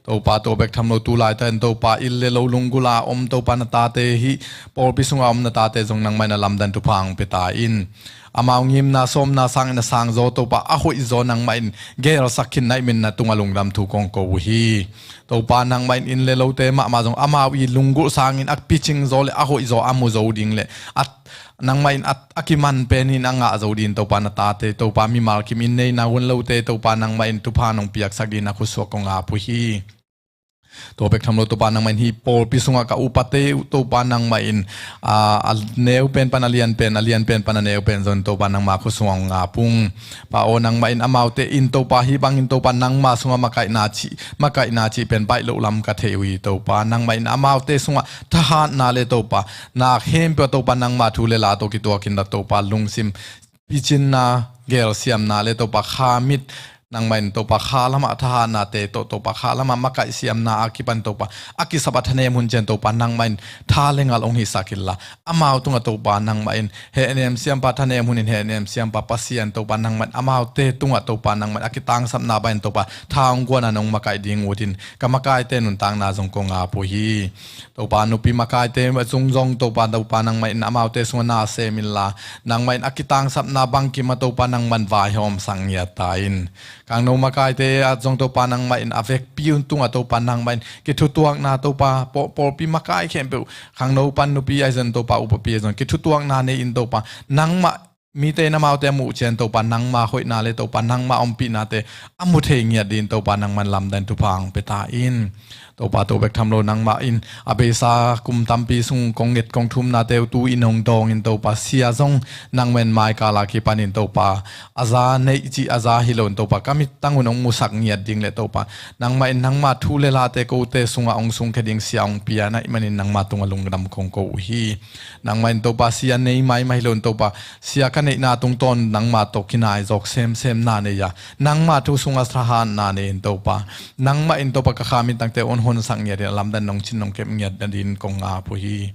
Topa tua bek tham lo tulai tan Topa inn le lo lunggulh a om Topa na tate hih pawlpi sungah om na tate zong nangmah in a lamdang thupha hong pia ta in. Amau ngimna sawmna sangin a sangzaw Topa a hoihzaw nangmah in gelsak khin na hih manin na tungah lungdam thu kong ko uh hi. Topa nangmah in inn le lote mahmah zong amau i lunggulh sangin a picingzaw le a hoihzaw a muzo ding le a nangmah in a, a kiman penin a ngah zo din Topa na tate Topa mimal kim inn nei na hun lote Topa nangmah in thupha nong piaksak din a khusuak kong ap uh hi. Tua bek tham lo Topa nangmah in hih pawlpi sungah ka upate uh Topa nangmah in a, a neu pen pan a lian pen, a lian pen pan a neu pen zong Topa nangmah khusuak kong ap ung. Pa aw nangmah in amaute in Topa hih bangin Topa nangmah sungah makaihna cih, makaihna cih pen baih loh lam ka thei uh hi Topa nangmah in amaute sungah thahatna le Topa na khempeuh Topa nangmah thu le la tawh kituakin la Topa lungsim picinna gelsiamna le Topa kha mit nangmah in Topa kha lamah thahatnate tawh Topa kha lamah makaih siamna a kipan Topa a kisap a thanem hun ciang Topa nangmah in tha le ngal hong hisak inla amau tungah Topa nangmah in hehnem siampa thanem hunin hehnem siampa Pasian Topa nangmah in amaute tungah Topa nangmah in a kitangsapna bangin Topa tha hong guan a nong makaih ding utin ka makaite nuntakna zong kong ap uh hi. Topa nupi makaite zong zong Topa Topa nangmah in amaute sungah na sem inla nangmah in a kitangsapna bangkim a Topa nangmah in vaihawmsak ngiat ta in. Khangno makaite ah zong Topa nangmah in a vekpi un tungah Topa nangmah in kithutuakna Topa paw- pawlpi makai khempeuh khangno pan nupi ahi zong Topa upapi ahi zong kithutuakna nei in Topa nangmah mite in amaute a muh ciang Topa nangmah hoihna le Topa nangmah ompihnate a mu thei ngiat din Topa nangmah in lamdang thupha hong pia ta in. Topa tua bek tham lo nangmah in a beisa kum tampi sung kong nget kong thumnate uh tu-in hong dawngin Topa sia zong nangmah in maikal a kipanin Topa a za neih cih a za hi lo in Topa ka mittang un hong musak ngiat ding le Topa nangmah in nangmah thu le late kote sungah hong sungkhia ding sia hong pia na hih manin nangmah tungah lungdam kong ko uh hi. Nangmah in Topa sia nei maimah hi lo in Topa sia ka neihna tungtawn nangmah tawh kinai zawk semsemna nei a nangmah thu sungah thahatna nei in Topa nangmah in Topa ka kha mittangte hong honsak ngiat in a lamdang nong cin nong kep ngiat nadin kong ap uh hi.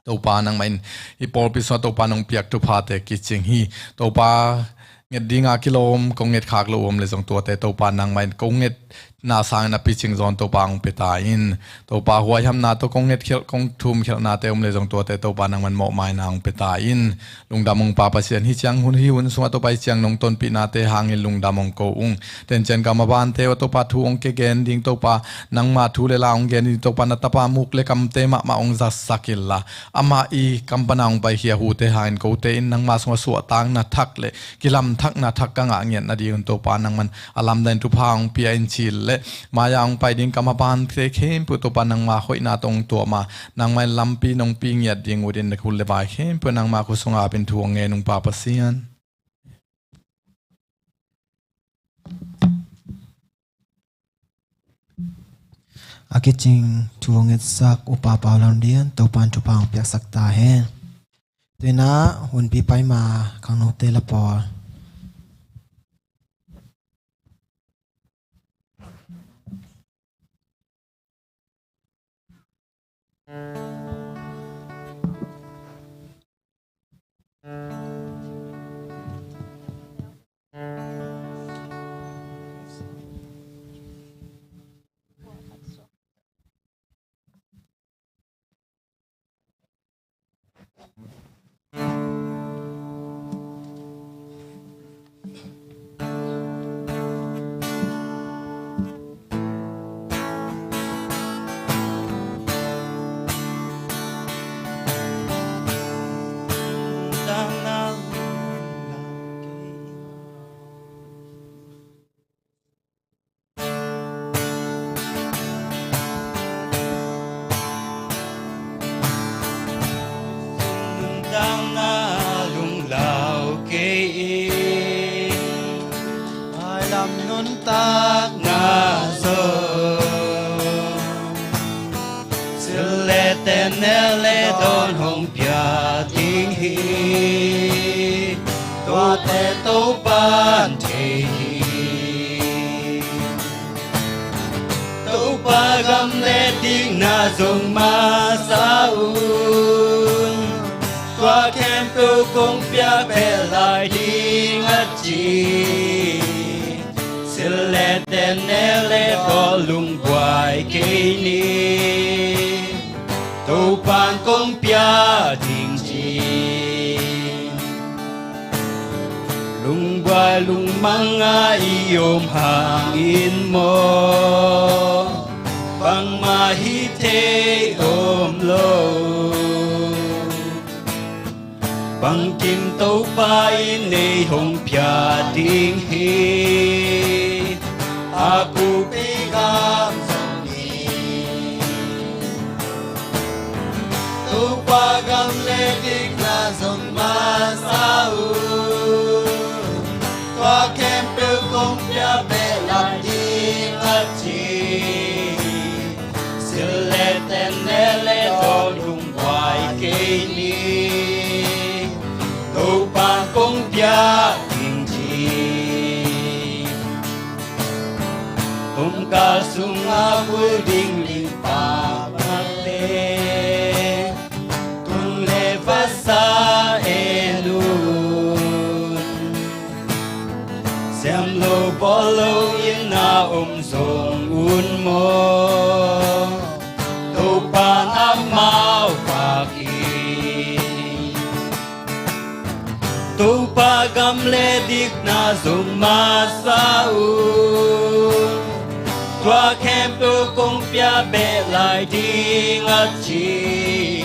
Topa nangmah in hih pawlpi sungah Topa nong piak thuphate kicing hi. Topa nget dinga kilawm kong nget khak lo om le zong tuate Topa nangmah in kong nget na sangin a picing zawn Topa hong pia ta in. Topa huaihamna tawh kong ngetkhialh kong thumkhialhnate om le zong tuate Topa nangmah in mawhmaina hong pia ta in. Lungdam ung Pa Pasian hih ciang hun hih hun sungah Topa hih ciang nong tonpihnate hangin lungdam hong ko ung. Tencian gam a bante uh Topa thu hong kigen ding Topa nangmah thu le la hong gen ding Topa na tapa muk le kamte mahmah hong zatsak inla amah i kam pana hong paikhia hute hangin kote in nangmah sungah suahtakna thak le kilamthakna thak ka ngah ngiat nadingun Topa nangmah in a lamdang in thupha hong pia in cil le mai-ah hong pai ding kam a bante khempeuh Topa nangmah hoihna tawh hong tuam a nangmah in lampi nong pi ngiat ding utin na khut le vai khempeuh nangmah khut sungah apin thu hong ngen ung Pa Pasian. A kicing thu hong ngetsak Upa Pau Lam Lian Topa in thupha hong piaksak ta hen. Tuina hunpi paima khangnote la pawl. Nuntakna lunglau kei in, mailam nuntakna zong sil le tenel le dawn hong pia ding hi. Tuate Topan thei hi. Topa gam le dikna zong masa un, tua khempeuh kong pia beh lai ding a ci. Sil le tenel le dawn lungbuai kei ni. Topan kong pia ding ci. Lungbuai lungmang a i om hangin maw, bangmah hi thei om lo. Bangkim Topa in ei hong pia ding hi. A kupi gam zong hi. Topa gam le dikna zong masa un, tua khempeuh kong pia beh lai ding a ci. Sil le tenel le dawn lungbuai kei ni. Topan kong pia ding ci. Tomkal sungah vul ding limpa mate, tung le vasa en un. Siam lo bawl lo in a om zong un maw, Topan amau vak hi. Topa gam le dikna zong masa un, tua khempeuh kong pia beh lai ding a ci.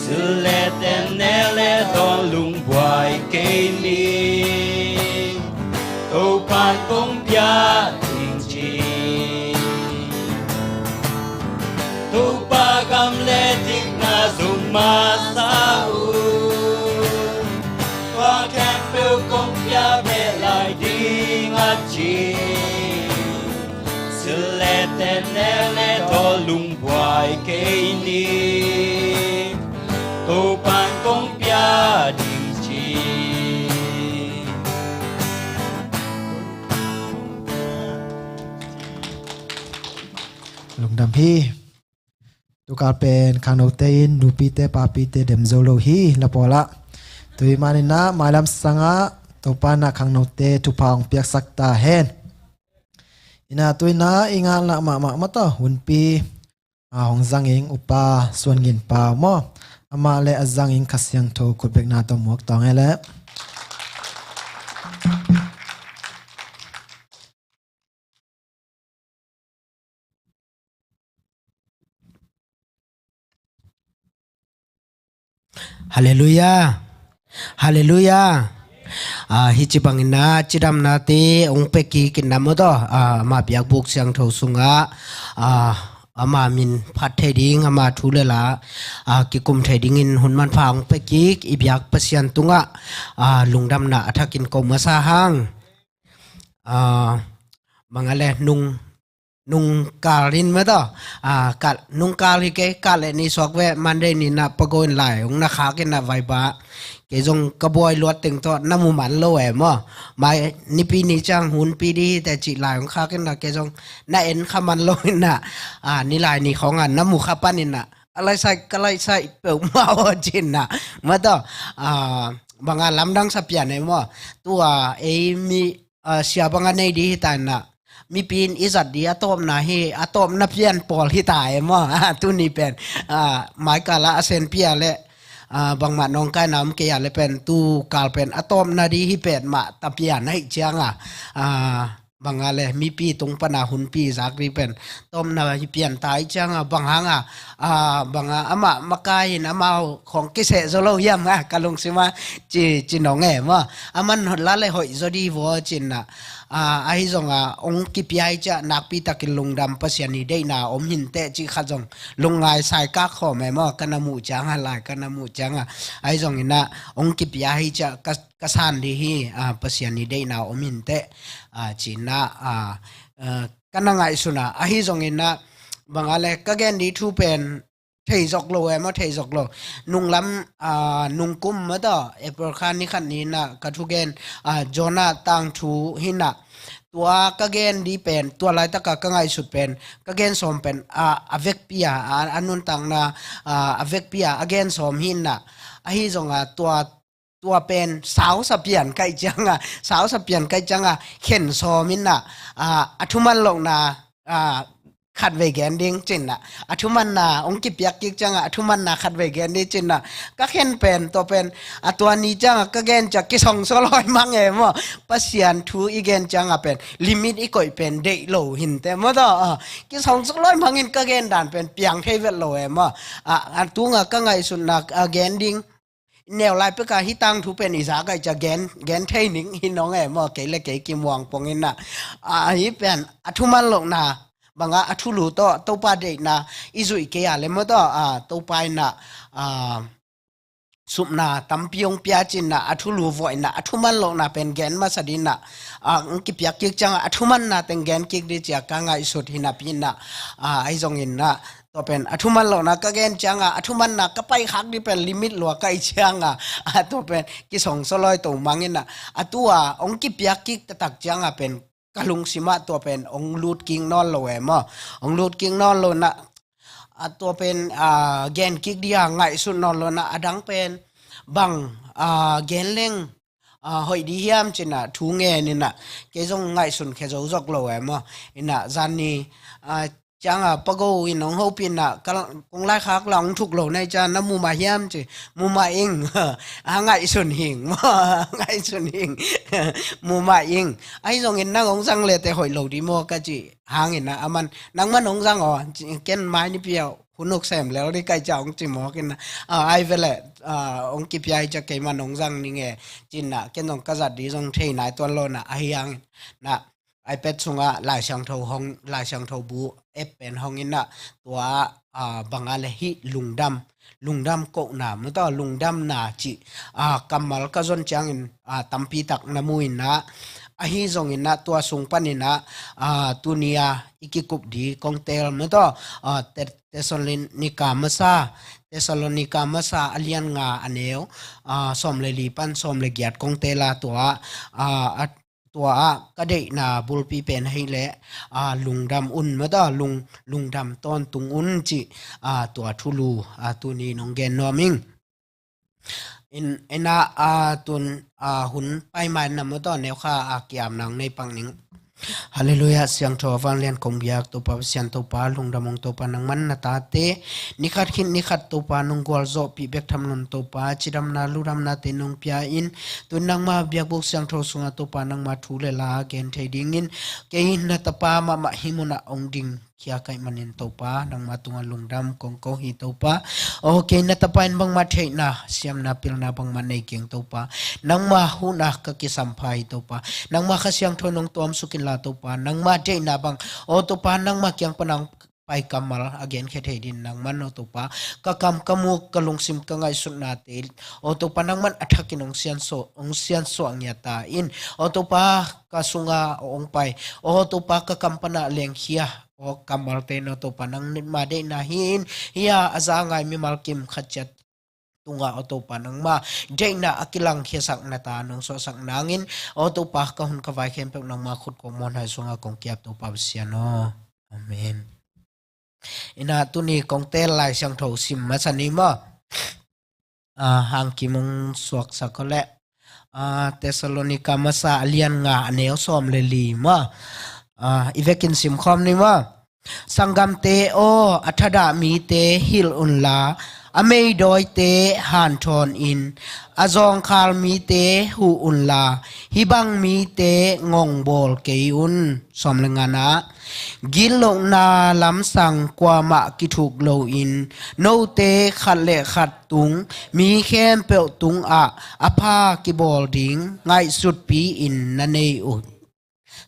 Sil le tenel le dawn lungbuai kei ni. Topan kong pia ding ci. Topa gam le dikna zong masa un, tua khempeuh kong pia beh lai ding a ci. Sil le tenel le dawn lungbuai kei ni. Topan kong pia ding ci. Lungdam hi. Tukal pen khangnote in nupite papite dem zo lo hi, la pawl ah. Tua ahih manin ah mailam sangah Topa in ah khangnote thupha hong piaksak ta hen. Ina tua in ah i ngaklah mahmah mah tawh hunpi a hong zang ing Upa Suan Ngin Pau maw, amah le a zang ing Kha Siangtho khutbetna tawh muak tawng e leh. Halleluiah. Halleluiah. Ah, hih ci bangin ah cidamnate hong pia kik in ah maw tawh, ah, amah biakbuk siangtho sungah, ah, ama min phat thei ding, ama thu le la, ah, kikum thei dingin hun manpha hong pia kik i biak Pasian tungah, ah, lungdamna a thakin ko masa hang. Ah, mangale nung nungkal in mataw. Ah, kal, nungkal hi kei, kal le ni suak ve, Monday ni na pago in lai hong na khak in na vaiba. Kei zong ka buai luat teng tawh na mu man lo e maw. Mai nipi ni ciang hunpi di te ci lai hong khak in na kei zong na en kha man lo in na, ah, ni lai ni khong a na mu kha pan in na, a lai sai, ka lai sai peuh maw cin na. Mataw, ah, banga lamdang sa pian e maw. Tua ei mi, ah, sia banga nei di hi ta in na. Mipi in i zat di a tawpna hi, a tawpna pian pawl hi ta e maw. Ah, tuni pen, ah, maikala a senpi a le, ah, bangmah nawngkaina om kei a le pen, tu kal pen a tawpna di hi pet mah ta pian ahi cianga, ah, banga le mipi tung pana hunpi zak di pen tawpna hi pian ta ahi cianga, bang hanga, ah, banga amah makai in amau khong kiseh zo lo hiam a ka lungsima ci, ci nong e maw. Aman la le hoih zo di vaw cin na, ah, ahi zonga ong kipia hi cia nakpi takin lungdam Pasian i deihna om hinteh ci khat zong lungngai sai kak khawm e maw, ka na muh cianga lai, ka na muh cianga. Ahi zongin na ong kipia hi cia ka, ka san di hi, ah, Pasian i deihna om hinteh, ah, cin na, ah, ah, ka na ngaihsun a. Ahi zongin na banga le ka gen di thu pen thei zok lo e maw, thei zok lo. Nunglam, ah, nungkum mataw, April kha ni khat ni na ka thugen, ah, Jonah tangthu hi na. Tua ka gen di pen, tua laitaka ka ngaihsut pen, ka gen sawm pen, ah, a vekpi a, a, a nuntakna, ah, a vekpi a, a gen sawm hi na. Ahi zonga tua, tua pen sau sa pian kaih cianga, sau sa pian kaih cianga, khen sawm in na, ah, a thuman lohna, ah, khat vei gen ding cin na. A thumanna ong kipiak kik cianga, a thumanna khat vei gen ding cin na. Ka khen pen, tua pen, a tua ni cianga ka gen cia kisong sawlawi mang e maw. Pasian thu i gen cianga pen limit i koih pen deih lo hinteh mataw. Ah, kisong sawlawi mangin ka gen dan pen piang thei vet lo e maw. Ah, a tunga ka ngaihsutna, ah, gen ding. Neu lai peka hi tangthu pen i za kaih cia gen, gen thei ning hi nong e maw, kei le kei kimuang pongin na. Ah, hi pen a thuman lohna banga a thulu tawh Topa deihna i zuih kei a le mataw, ah, Topa in na, ah, supna tampi ong pia cin na, a thulu vuaihna, a thuman lohna pen gen masa din na, ah, ong kipiak kik cianga a thumanna teng gen kik di cia ka ngaihsut hi napi in na, ah, ahi zongin na, tua pen a thuman lohna ka gen cianga, a thumanna ka pai khak di pen limit lua kaih cianga, ah, tua pen kisong sawlawi to mangin na, a tua ong kipiak kik taktak cianga pen ka lungsimah tua pen ong lut kik nawn lo e maw. Ong lut kik nawn lo na, a tua pen, ah, gen kik dia ngaihsut nawn lo na, a dang pen bang, ah, gen leng, ah, hoih di hiam cin na thu ngen in na, kei zong ngaihsun khe zo zok lo e maw. In na zan ni, ah, cianga pago in ong hopih na, kong laikhak la ong thuk lo na hi cia na mumah hiam ci, mumah ing, ah, ngaihsun hing maw, ngaihsun hing, mumah ing. Ahi zongin nang ong zang le te hoih lo di maw ka ci hangin na, aman, nangman ong zang aw, ken mai nipi a hun uk sem lel di kaih cia ong ci mawk in na, ah, ai vele, ah, ong kipia hi cia keiman ong zang ning e, cin na, ken zong ka zat di zong thei nai tuan lo na, ahi hangin na, iPad sungah Lai Siangtho hong, Lai Siangtho bu app pen hong in na, tua, ah, banga le hih lungdam, lungdam kohna, mataw lungdamna cih, ah, kammal ka zon ciangin, ah, tampi tak na mu in na, ahi zongin na, tua sung panin na, ah, tuni a i kikup di kong teel mataw, ah, Te-, Thessalonika masa, Thessalonika masa a lian nga a neu, ah, sawm le li pan sawm le giat kong teel a tua, ah, a tua ah ka deihna bulpi pen ahih leh, ah, lungdam un mataw, lung, lungdam tawntung un cih, ah, tua thulu, ah, tuni nong gen nuam ing. In, in ah, ah, tun, ah, hun paiman na mataw, neukha, ah, kiam nang nei pak ning. Halleluiah, siangtho a vanglian kong biak Topa Pasian Topa, lungdam ung Topa nangman na tate, nikhat khit nikhat Topa nong gualzawhpih bek tham lo in Topa, cidamna, ludamnate nong pia in, tun nangma biakbuk siangtho sungah Topa nangma thu le la gen thei dingin, kei na tapa mahmah hih munah ong ding khia ka hih manin Topa, nangma tungah lungdam kong ko hi Topa. Aw, kei na tapa in bangmah theihna, siamna, pilna bangmah nei keng Topa. Nangma huhna ka kisam pha hi Topa. Nangma Kha Siangtho nong tuamsuk inla Topa. Nangma deihna bang, aw Topa, nangma kiang pana pai kammal a genkhia thei din nangman aw Topa, ka kam ka muk ka lungsim ka ngaihsutnate, aw Topa, nangman a thakin hong siansuah, hong siansuah ngiat ta in, aw Topa, ka sunga hong pai, aw Topa, ka kam pana lengkhia, hawk kammalte in aw Topa nang nitmah deihna hi in, hih a za ngai mimal kim khat ciat tungah aw Topa nangmah deihna a kilangkhiasak na ta nong suahsak nangin aw Topa ka hun ka vai khempeuh nangmah khut kong muanhai sungah kong ki-ap Topa Pasian aw. Amen. Ina tuni kong teel Lai Siangtho sim masa ni maw? Ah, hangkim hong suaksak aw leh. Ah, Thessalonika masa a lian nga a neu sawm le li maw? Ah, i vekin simkhawm ni maw? Sanggamte aw, a thadah mite hilh unla, a meidawite hanthawn in, a zawngkhal mite huh unla, hih bang mite ngongbawl kei un. Sawm le ngana, gitlohna lamsang kuamah kithuk loin, note khat le khat tung, mi khempeuh tungah a pha kibawl ding ngaihsutpi-in na nei uh.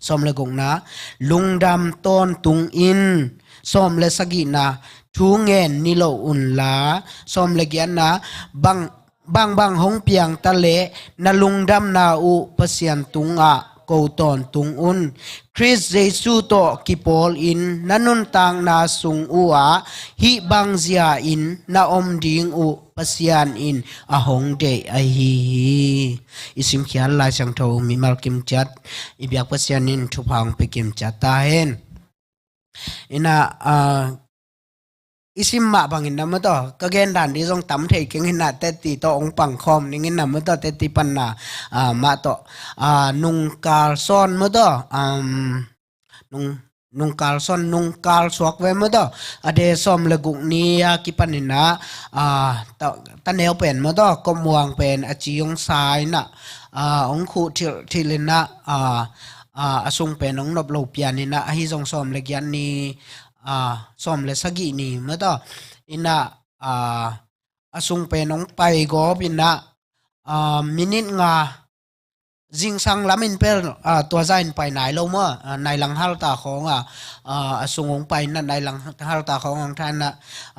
Sawm le gukna, lungdam tawntung in. Sawm le sagihna, thu ngen niloh unla. Sawm le giatna, bang bangbang hong piangta leh na lungdamna uh Pasian tungah ko tawntung un. Khrist Jesu tawh kipawlin na nuntakna sung uhah hih bangzia in na om ding uh Pasian in a hong deih ahi hi. I simkhiat Lai Siangtho mimal kim ciat i biak Pasian in thupha hong pia kim ciat ta hen. Ina, ah, i sim mah bangin na maw tawh, ka gen dan dih zong tam thei keng ina, teti tawh hong pangkhawm ning ina maw tawh, teti panna, ah, mah tawh, ah, nungkal sawn maw tawh, um, nung, nungkal sawn, nungkal suak ve maw tawh, a de sawm le guk ni a kipan ina, ah, ta, ta neu pen maw tawh, kawmuang pen a ci hong sa ina, ah, hong khuh thilh, thilh ina, ah, ah, a sung pen hong nop lo pian ina, ahi zong sawm le giat ni, ah, sawm le sagih ni maw tawh, ina, ah, a sung pen hong pai gawp ina, ah, minit nga zingsang lam in pel, ah, tua za in pai nai lo maw, ah, nai lang halta khawng a, ah, a sung hong pai ina nai lang halta khawng hong tha ina,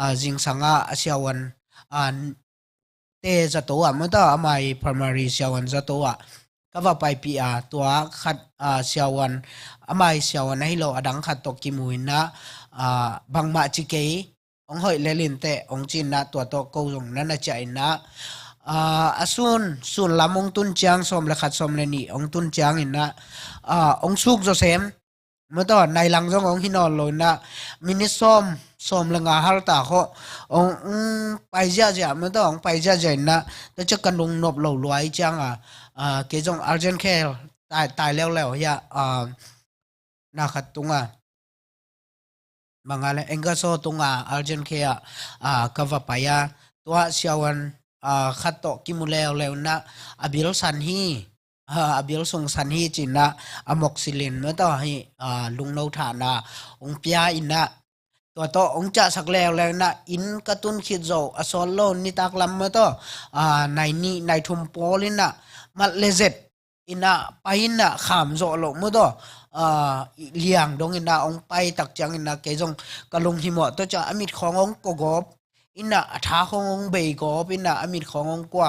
ah, zingsang a, a siavuan, ah, te zato ah maw tawh, amah i primary siavuan zato ah ka va paipih a, tua khat, ah, siavuan, amah i siavuan ahi lo a dang khat tawh kimu ina, ah, bangmah ci kei, hong hoih lel inteh hong ci ina, tua tawh ko zong na na ciah ina, ah, a sun, sun lam hong tun ciang, sawm le khat sawm le nih hong tun ciang ina, ah, hong suk zawsem maw tawh, nai lang zong hong hi nawn lo ina, minit sawm, sawm le nga halta khawh hong, hong pai ziahziah maw tawh, hong pai ziahziah ina, tua ciah ka lung nop lo lua i ciang a, ah, kei zong urgent care tai, tai leuleu hi a, ah, na khat tung a, bang a le Engaso tung a urgent care ah, ah, ka va pai a, tua siavuan, ah, khat tawh kimu leuleu ina, a bil san hi, ah, a bil sung san hi ci ina, amoxicillin maw tawh hi, ah, lungno thahna hong pia ina, tua tawh hong ciahsak leuleu ina, inn ka tun khit zo a sawt lo nitak lam maw tawh, ah, nai nih nai thum pawl ina, mat le zet ina pai ina, kham zawh loh maw tawh, ah, liang dong ina hong pai tak ciang ina, kei zong ka lunghimawh tawh ciah a mit khawng hong kua gawp ina, a tha khawng hong bei gawp ina, a mit khawng hong kua,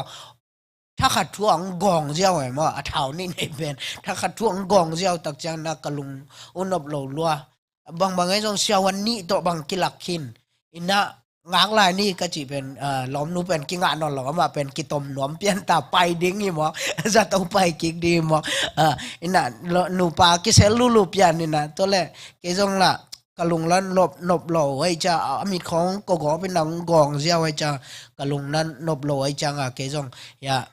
thakhat thu a hong gawng ziau e maw, a thau nih nei pen, thakhat thu a hong gawng ziau tak ciang ina ka lung uh nop lo lua. Bangbang ei zong siavuan nih tawh bang kilak khin ina, ngak lai ni ka cih pen, ah, lawmnu pen kingah nawn lo, amah pen kitom nuam pian ta, pai ding hi maw, zato pai kik ding hi maw, ah, ina lo, nupa kisel lulu pian ina, tua le kei zong la ka lung la nop, nop lo ei cia, a mit khawng kua gawp ina hong gawng ziau ei cia, ka lung na nop lo ei ciang a, kei zong ya,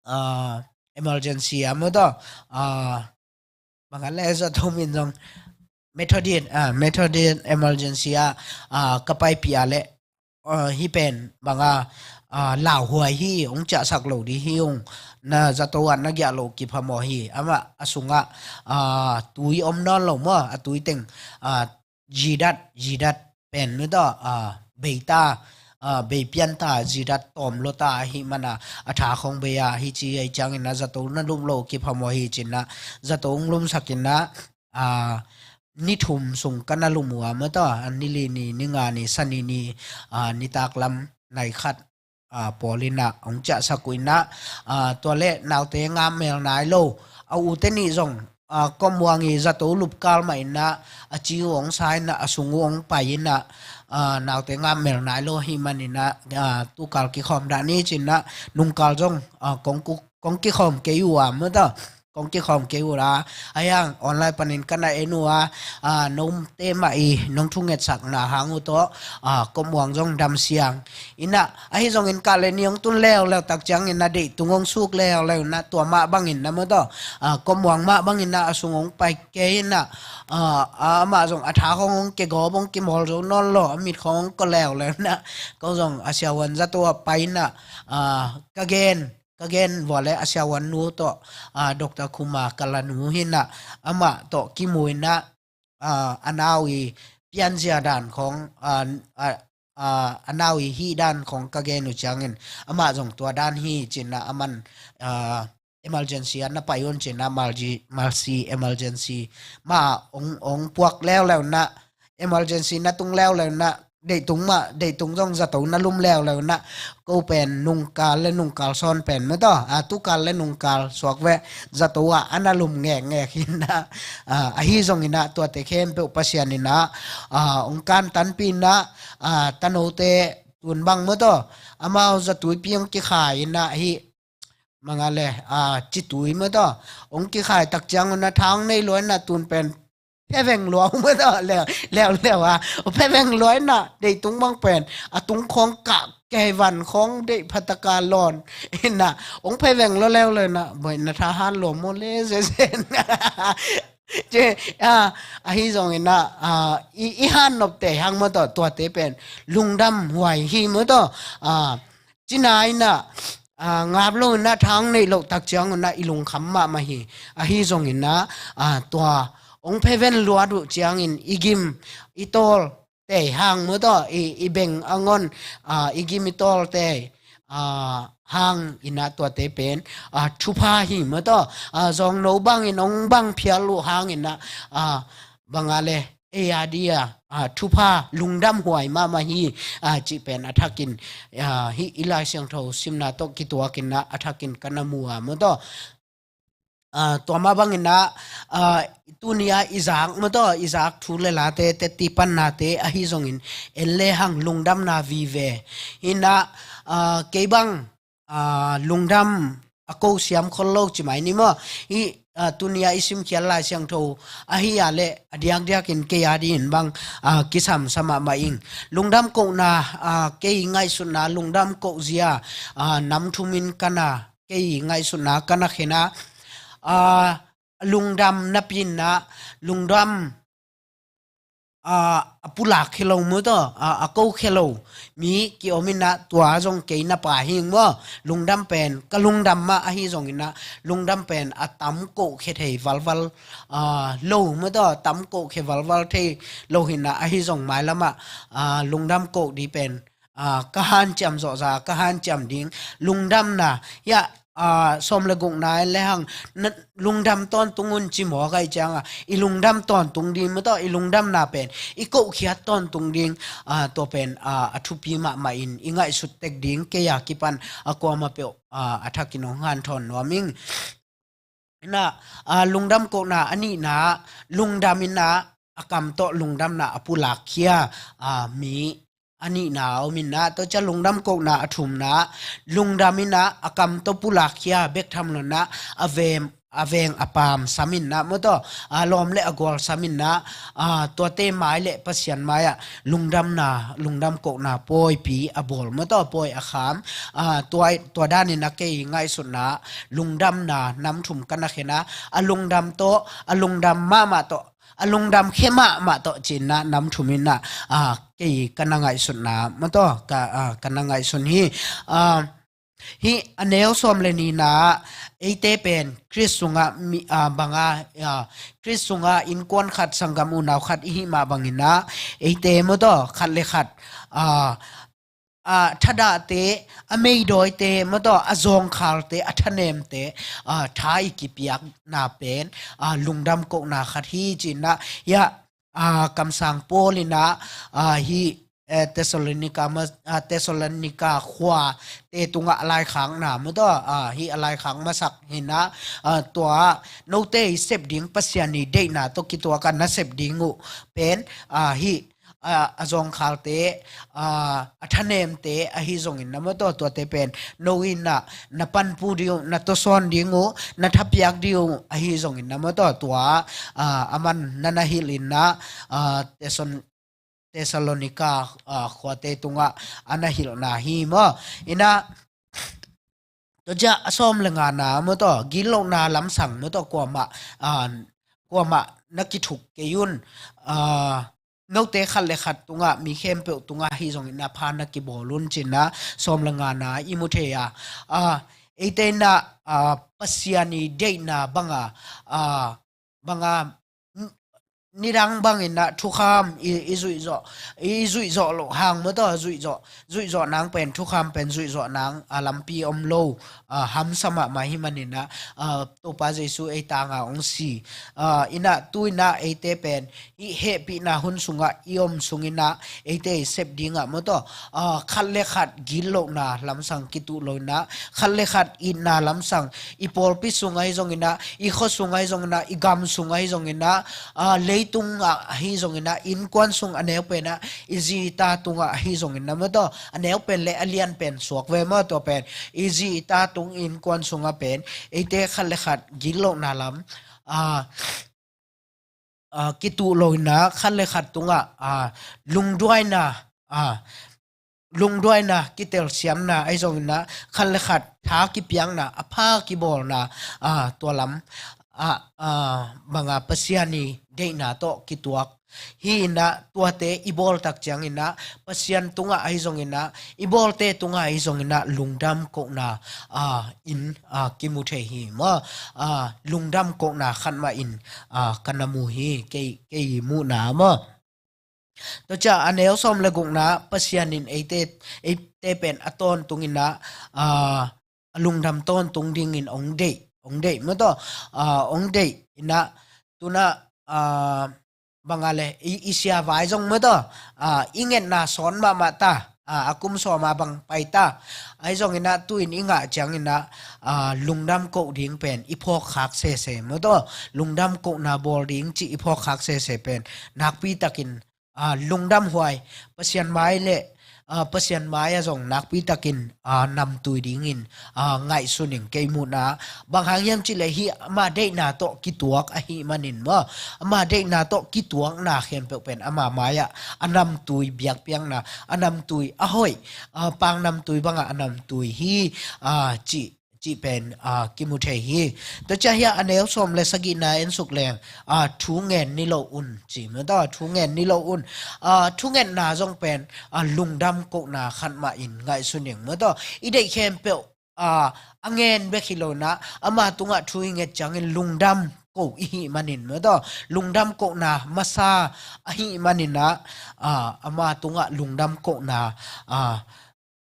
ah, emergency ah maw tawh, ah, bang a le zato min zong Methodist, ah, Methodist emergency ah, ah, ka paipih a le, ah, hih pen bang a, ah, lauhuai hi, hong ciahsak lo dih hi ung, na zato ah na giah lo kiphamawh hi, amah a sungah, ah, tui om nawn lo maw, a tui teng, ah, zidat, zidat pen maw tawh, ah, bei ta, ah, bei pian ta, zidat tawm lo ta ahih mana, a tha khawng bei a, hi ci ei ciang ina zato na lum lo kiphamawh hi ci ina, zato hong lumsak ina, ah, ni thum sung ka na lum uh a maw tawh, ah, ni li ni, ni nga ni, sani ni, ah, nitak lam nai khat, ah, pawl ina hong ciahsak uh ina, ah, tua le naute ngam mel nai lo, a ute nih zong ah, komhuang i zato lupkal mah in ah, a ci uh hong sa in ah, a sung uh hong pai in ah, ah, naute ngam mel nai lo hi man in ah, ah, tukal kikhawm dah ni ci in ah, nungkal zong, ah, kong ku-, kong kikhawm kei uh a, maw taw, kong kikhawm kei uh a, a hiang online panin ka na en uh a, ah, note mah i nong thungetsakna hang uh tawh, ah, komhuang zong damsiang in ah, ahi zongin kah le ni hong tun leuleu tak ciangin ah, deihtung hong suk leuleu in ah, tua mah bangin ah, maw taw, ah, komhuang mah bangin ah, a sung hong pai kei in ah, ah, amah zong a tha khawng hong kigawp, hong kimawl zo nawn lo, a mit khawng hong kaw leuleu in ah, ko zong a siavuan zato ah pai in ah, ah, ka gen, ka gen vua le a siavuan nu tawh, ah, Doctor Khuma ka la nu hi in ah, amah tawh kimu in ah, ah, a nau i pianzia dan khawng, ah, ah, ah, a nau i hih dan khawng ka gen uh ciangin, amah zong tua dan hi ci in ah, aman, ah, emergency ah na pai un ci in ah, Malji-, Malsi emergency mah hong, hong puak leuleu in ah, emergency na tung leuleu in ah, deihtung mah, deihtung zong zato na lum leuleu in ah, ko pen nungkal le nungkal sawn pen, maw taw, ah, tukal le nungkal suak veh zato ah a na lum ngekngek hi in ah, ah, ahi zongin ah, tuate khempeuh Pasian in ah, ah, hong kantanpih in ah, ah, tanote tun bang, maw taw, amau zatuipi hong kikhai in ah, hih manga le, ah, citui, maw taw, hong kikhai tak ciang un ah, tha hong nei lua in ah, tun pen phe veng lua uh, maw taw, leu, leuleu a, phe veng lua in ah, deihtung bang pen, a tung khawng kah kei, van khawng deih pha tak a lawn in ah, hong phe veng lua leuleu in ah, boi, na tha han lua maw le, zeze in ah. Ci, ah, ahi zongin ah, ah, i, i han nop te hang, maw taw, tuate pen lungdam huai hi, maw taw, ah, ci-in ah, ah, ngap lo in ah, tha hong neih loh tak ciang un ah, i lungkham mahmah hi. Ahi zongin ah, ah, tua hong phe veng luat uh ciangin i gim i tawl te hang, maw taw, i, i beng a ngon, ah, i gim i tawl te, ah, hang in ah, tuate pen, ah, thupha hi, maw taw, ah, zawngno bangin hong bang phial uh hang in ah, ah, banga le, ei a dia, ah, thupha, lungdam huai mahmah hi, ah, cih pen a thakin, ah, hih i Lai Siangtho simna tawh kituak in ah, a thakin ka na mu a, maw taw. Ah, tua mah bangin ah, ah, tuni a i zak, maw taw, i zak thu le late, tetti pannate ahi zongin, en le hang lungdamna vive hi in ah, ah, kei bang, ah, lungdam a ko siam khol lo ci mai ni maw. Hih, ah, tuni a i simkhial Lai Siangtho ahi a le, a diakdiakin kei a dingin bang, ah, kisam sa mahmah ing. Lungdam kohna, ah, kei ngaihsutna, lungdam kohzia, ah, nam thum in ka na, kei ngaihsutna ka na khen a, ah, lungdam napi in ah, lungdam, ah, a pulak khia lo, maw taw, ah, a ko khia lo mi ki-om in ah, tua zong kei na pha hi ing maw. Lungdam pen ka lungdam mah ahi zongin ah, lungdam pen a tam koh khia thei valval, ah, lo, maw taw, tam koh khia valval thei lo hi in ah, ahi zong mailam ah, ah, lungdam koh ding pen, ah, ka hanciam zawhza, ka hanciam ding lungdamna, hiah, ah, sawm le gukna en le hang, na, lungdam tawntung un ci mawk ahih ciang a, i lungdam tawntung ding, maw taw, i lungdamna pen i kohkhiat tawntung ding, ah, tua pen, ah, a thupi mahmah in i ngaihsut tek ding, kei a kipan a kuamah peuh, ah, a thakin hong hanthawn nuam ing. In ah, ah, lungdam kohna a nihna, lungdam in ah, a kam tawh lungdamna a pulak khia, ah, mi a nihna om in ah, tua ciang lungdam kohna a thumna, lungdam in ah, a kam tawh pulak khia bek tham lo in ah, a veng, a veng a paam sam in ah, maw taw, a lawm le a gual sam in ah, ah, tuate mai le Pasian mai ah lungdamna, lungdam kohna pawipi a bawl, maw taw, pawi a kham, ah, tua, tua dan in ah kei ngaihsutna, lungdamna nam thum ka na khen a, a lungdam tawh, a lungdam mahmah tawh, a lungdam khia mahmah tawh ci in ah, nam thum in ah, ah, kei ka na ngaihsutna, maw taw, ka, ah, ka na ngaihsun hi. Ah, hih a neu sawm le nihna, eite pen Khrist sungah mi, ah, banga, ah, Khrist sungah innkuan khat, sanggam unau khat i hih mah bangin ah, eite, maw taw, khat le khat, ah, ah, thadahte, a meidawite, maw taw, a zawngkhalte, a thanemte, ah, tha i kipiakna pen, ah, lungdam kohna khat hi ci in ah, hiah, ah, kamsang Paul in ah, ah, hih eh, Thessalonica ma-, ah, Thessalonica khuate tungah a laikhakna maw taw, ah, hih a laikhak masak hi in ah, ah, tua note i sep ding Pasian i deihna tawh kituak a na sep ding uh pen, ah, hih, ah, a zawngkhalte, ah, a thanemte ahi zongin ah maw taw, tuate pen no in ah na panpih ding uh, na tawsawn ding uh, na thapiak ding uh ahi zongin ah maw taw, tua, ah, aman na na hilh in ah, ah, Thesson-, Thessalonica, ah, khuate tungah a na hilhna hi maw. In ah, tua ciang a sawm le ngana maw taw, gitlohna lamsang maw taw, kuamah, ah, kuamah na kithuk kei un, ah, note khat le khat tungah, mi khempeuh tungah hi zongin ah pha na kibawl un ci in ah sawm le ngana i mu thei a. Ah, eite in ah, ah, Pasian i deihna banga, ah, banga, n-, nidang bangin ah thukham i, i zuih zawh, i zuih zawh loh hang maw taw, zuih zawh, zuih zawh nang pen, thukham pen zuih zawh nang a lampi om lo, ah, hamsa mahmah hi manin ah, ah, Topa Jesu ei tanga hong si, ah, in ah tu in ah eite pen hih hehpihna hun sungah i om sungin ah eite i sep dingah maw taw, ah, khat le khat gitlohna lamsang kituh lo in ah, khat le khat itna lamsang, i pawlpi sung ahi zongin ah, i khua sung ahi zongin ah, i gam sung ahi zongin ah, ah, leitung ah ahi zongin ah, innkuan sung a neu pen ah, i zi i ta tungah ahi zongin ah maw taw, a neu pen le a lian pen suak ve maw, tua pen i zi i ta tung innkuan sungah pen eite khat le khat gitlohna lam, ah, ah, kituh lo in ah, khat le khat tungah, ah, lungduaina, ah, lungduaina, kitelsiamna ahi zongin ah, khat le khat tha kipiakna, a pha kibawlna, ah, tua lam, ah, ah, banga Pasian i deihna tawh kituak hi in ah, tuate i bawl tak ciangin ah, Pasian tungah ahi zongin ah, i bawlte tungah ahi zongin ah, lungdam kohna, ah, in, ah, kimu thei hi maw. Ah, lungdam kohna khat mah in, ah, ka na mu hi, kei, kei muhna maw. Tua ciang a neu sawm le gukna, Pasian in eite, eite pen a tawntungin ah, ah, a lungdam tawntung dingin hong deih, hong deih maw taw, ah, hong deih in ah, tu in ah, ah, banga le, i, i siavai zong maw taw, ah, i ngetna sawn mahmah ta, ah, a kum sawm a bang pai ta. Ahi zongin ah tu in i ngah ciangin ah, ah, lungdam koh ding pen i phawkkhak sese maw taw, lungdam kohna bawl ding cih i phawkkhak sese pen nakpi takin, ah, lungdam huai, Pasian mai le, ah, Pasian mai ah zong nakpi takin, ah, namtui dingin, ah, ngaihsun ing, kei muhna. Bang hang hiam cih leh hih ama deihna tawh kituak ahih manin maw, ama deihna tawh kituakna khempeuh pen ama mai ah a namtui biakpiakna, a namtui a hoih, ah, pang namtui bangah a namtui hi, ah, cih, cih pen, ah, kimu thei hi. Tua ciang hiah a neu sawm le sagihna en suk leng, ah, thu ngen ni lo un ci maw taw, thu ngen ni lo un. Ah, thungetna zong pen, ah, lungdam kohna khat mah in ngaihsun ing maw taw. I deih khempeuh, ah, a ngen bek hi lo in ah, ama tungah thu i nget ciangin lungdam koh i hih manin maw taw, lungdam kohna masa ahih manin ah, ah, ama tungah lungdam kohna, ah,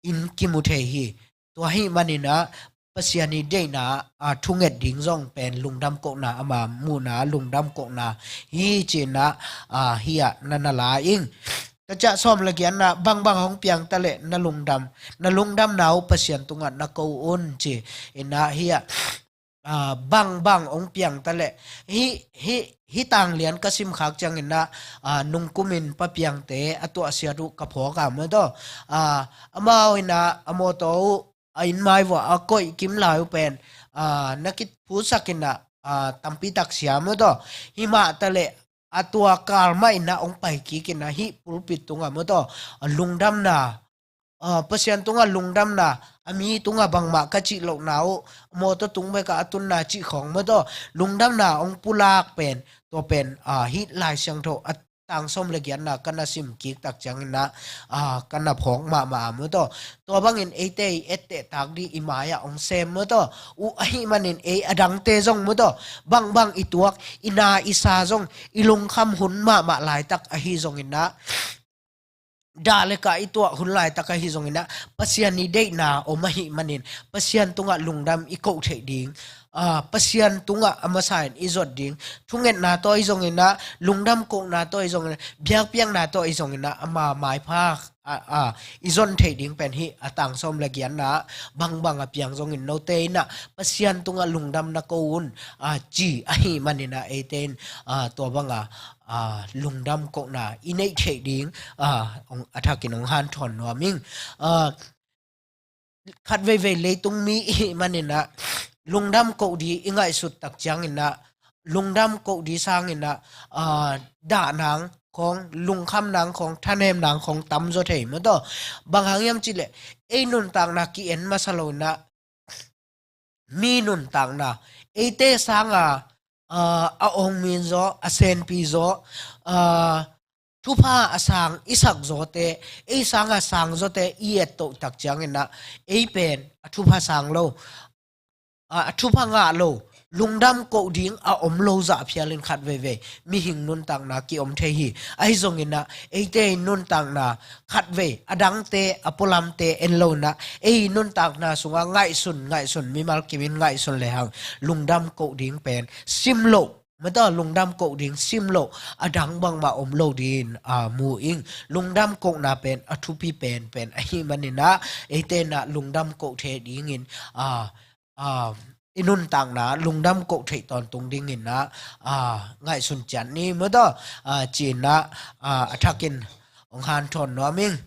in kimu thei hi. Tua ahih manin ah Pasian i deihna, ah, thunget ding zong pen lungdam kohna, ama muhna lungdam kohna hi ci in ah, ah, hiah na na la ing. Tua ciang sawm le giatna, bangbang hong piang ta leh na lungdam, na lungdamna uh Pasian tungah na ko un ci in ah hiah, ah, bangbang hong piang ta leh, hih, hih, hih tanglian ka simkhak ciangin ah, ah, nungkumin Pa Piangte a tuahsiat uh ka phawk a maw taw. Ah, amau in ah a mawtaw uh, a inn mai vuah a koih kim lai uh pen, ah, na kiphutsak in ah, ah, tampi tak sia maw taw. Himah ta leh a tua kal mah in ah hong pai kik in ah hih pulpit tungah maw taw, a lungdamna, ah, Pasian tungah lungdamna, a mi tungah bangmah ka cih lohna uh, mawtaw tung bek ah a tunna cih khawng maw taw, lungdamna hong pulak pen, tua pen, ah, hih Lai Siangtho a tang sawm le giatna ka na sim kik tak ciangin ah, ah, ka na phawk mahmah a maw taw. Tua bangin eite i etteh tak ding i mai ah hong sem maw taw uh ahih manin ei a dangte zong maw taw, bangbang i tuak, i na i sa zong, i lungkham hun mahmah laitak ahi zongin ah, dah le kah i tuah hun laitak ahi zongin ah, Pasian i deihna om ahih manin, Pasian tungah lungdam i koh theih ding, ah, Pasian tungah a masa in i zot ding, thungetna tawh i zongin ah, lungdam kohna tawh i zongin ah, biakpiakna tawh i zongin ah, ama maipha ah, ah, i zon theih ding pen hih a tang sawm le giatna ah, bangbang a piang zongin note in ah Pasian tungah lungdam na ko un, ah, ci ahih manin ah, eite in, ah, tua banga, ah, lungdam kohna i neih theih ding, ah, hong, a thakin hong hanthawn nuam ing. Ah, khat veivei leitung mi i hih manin ah, lungdam koh ding i ngaihsut tak ciangin ah, lungdam koh ding sangin ah, ah, dah nang khawng, lungkham nang khawng, thanem nang khawng tam zaw thei maw taw. Bang hang hiam cih leh, ei nuntakna ki-en masa lo in ah, mi nuntakna, eite sanga, ah, a ong min zaw, a senpi zaw, ah, thupha a sang i sak zawte, ei sanga sang zawte i et toh tak ciangin ah, ei pen a thupha sang lo, ah, a thupha ngah lo, lungdam koh ding a om lo zah phialin khat veivei mihing nuntakna ki-om thei hi. Ahi zongin ah, eite in nuntakna khat vei, a dangte, a pualamte en lo in ah, ei nuntakna sungah ngaihsun, ngaihsun, mimal kimin ngaihsun lehang, lungdam koh ding pen sim loh, maw taw, lungdam koh ding sim loh, a dang bangmah om lo dingin, ah, mu ing. Lungdam kohna pen a thupi penpen ahih manin ah, eite in ah lungdam koh thei dingin, ah, ah, i nuntakna lungdam koh theih tawntung dingin ah, ah, ngaihsun ciat ni maw taw, ah, ci-in ah, ah, a thakin hong hanthawn nuam ing.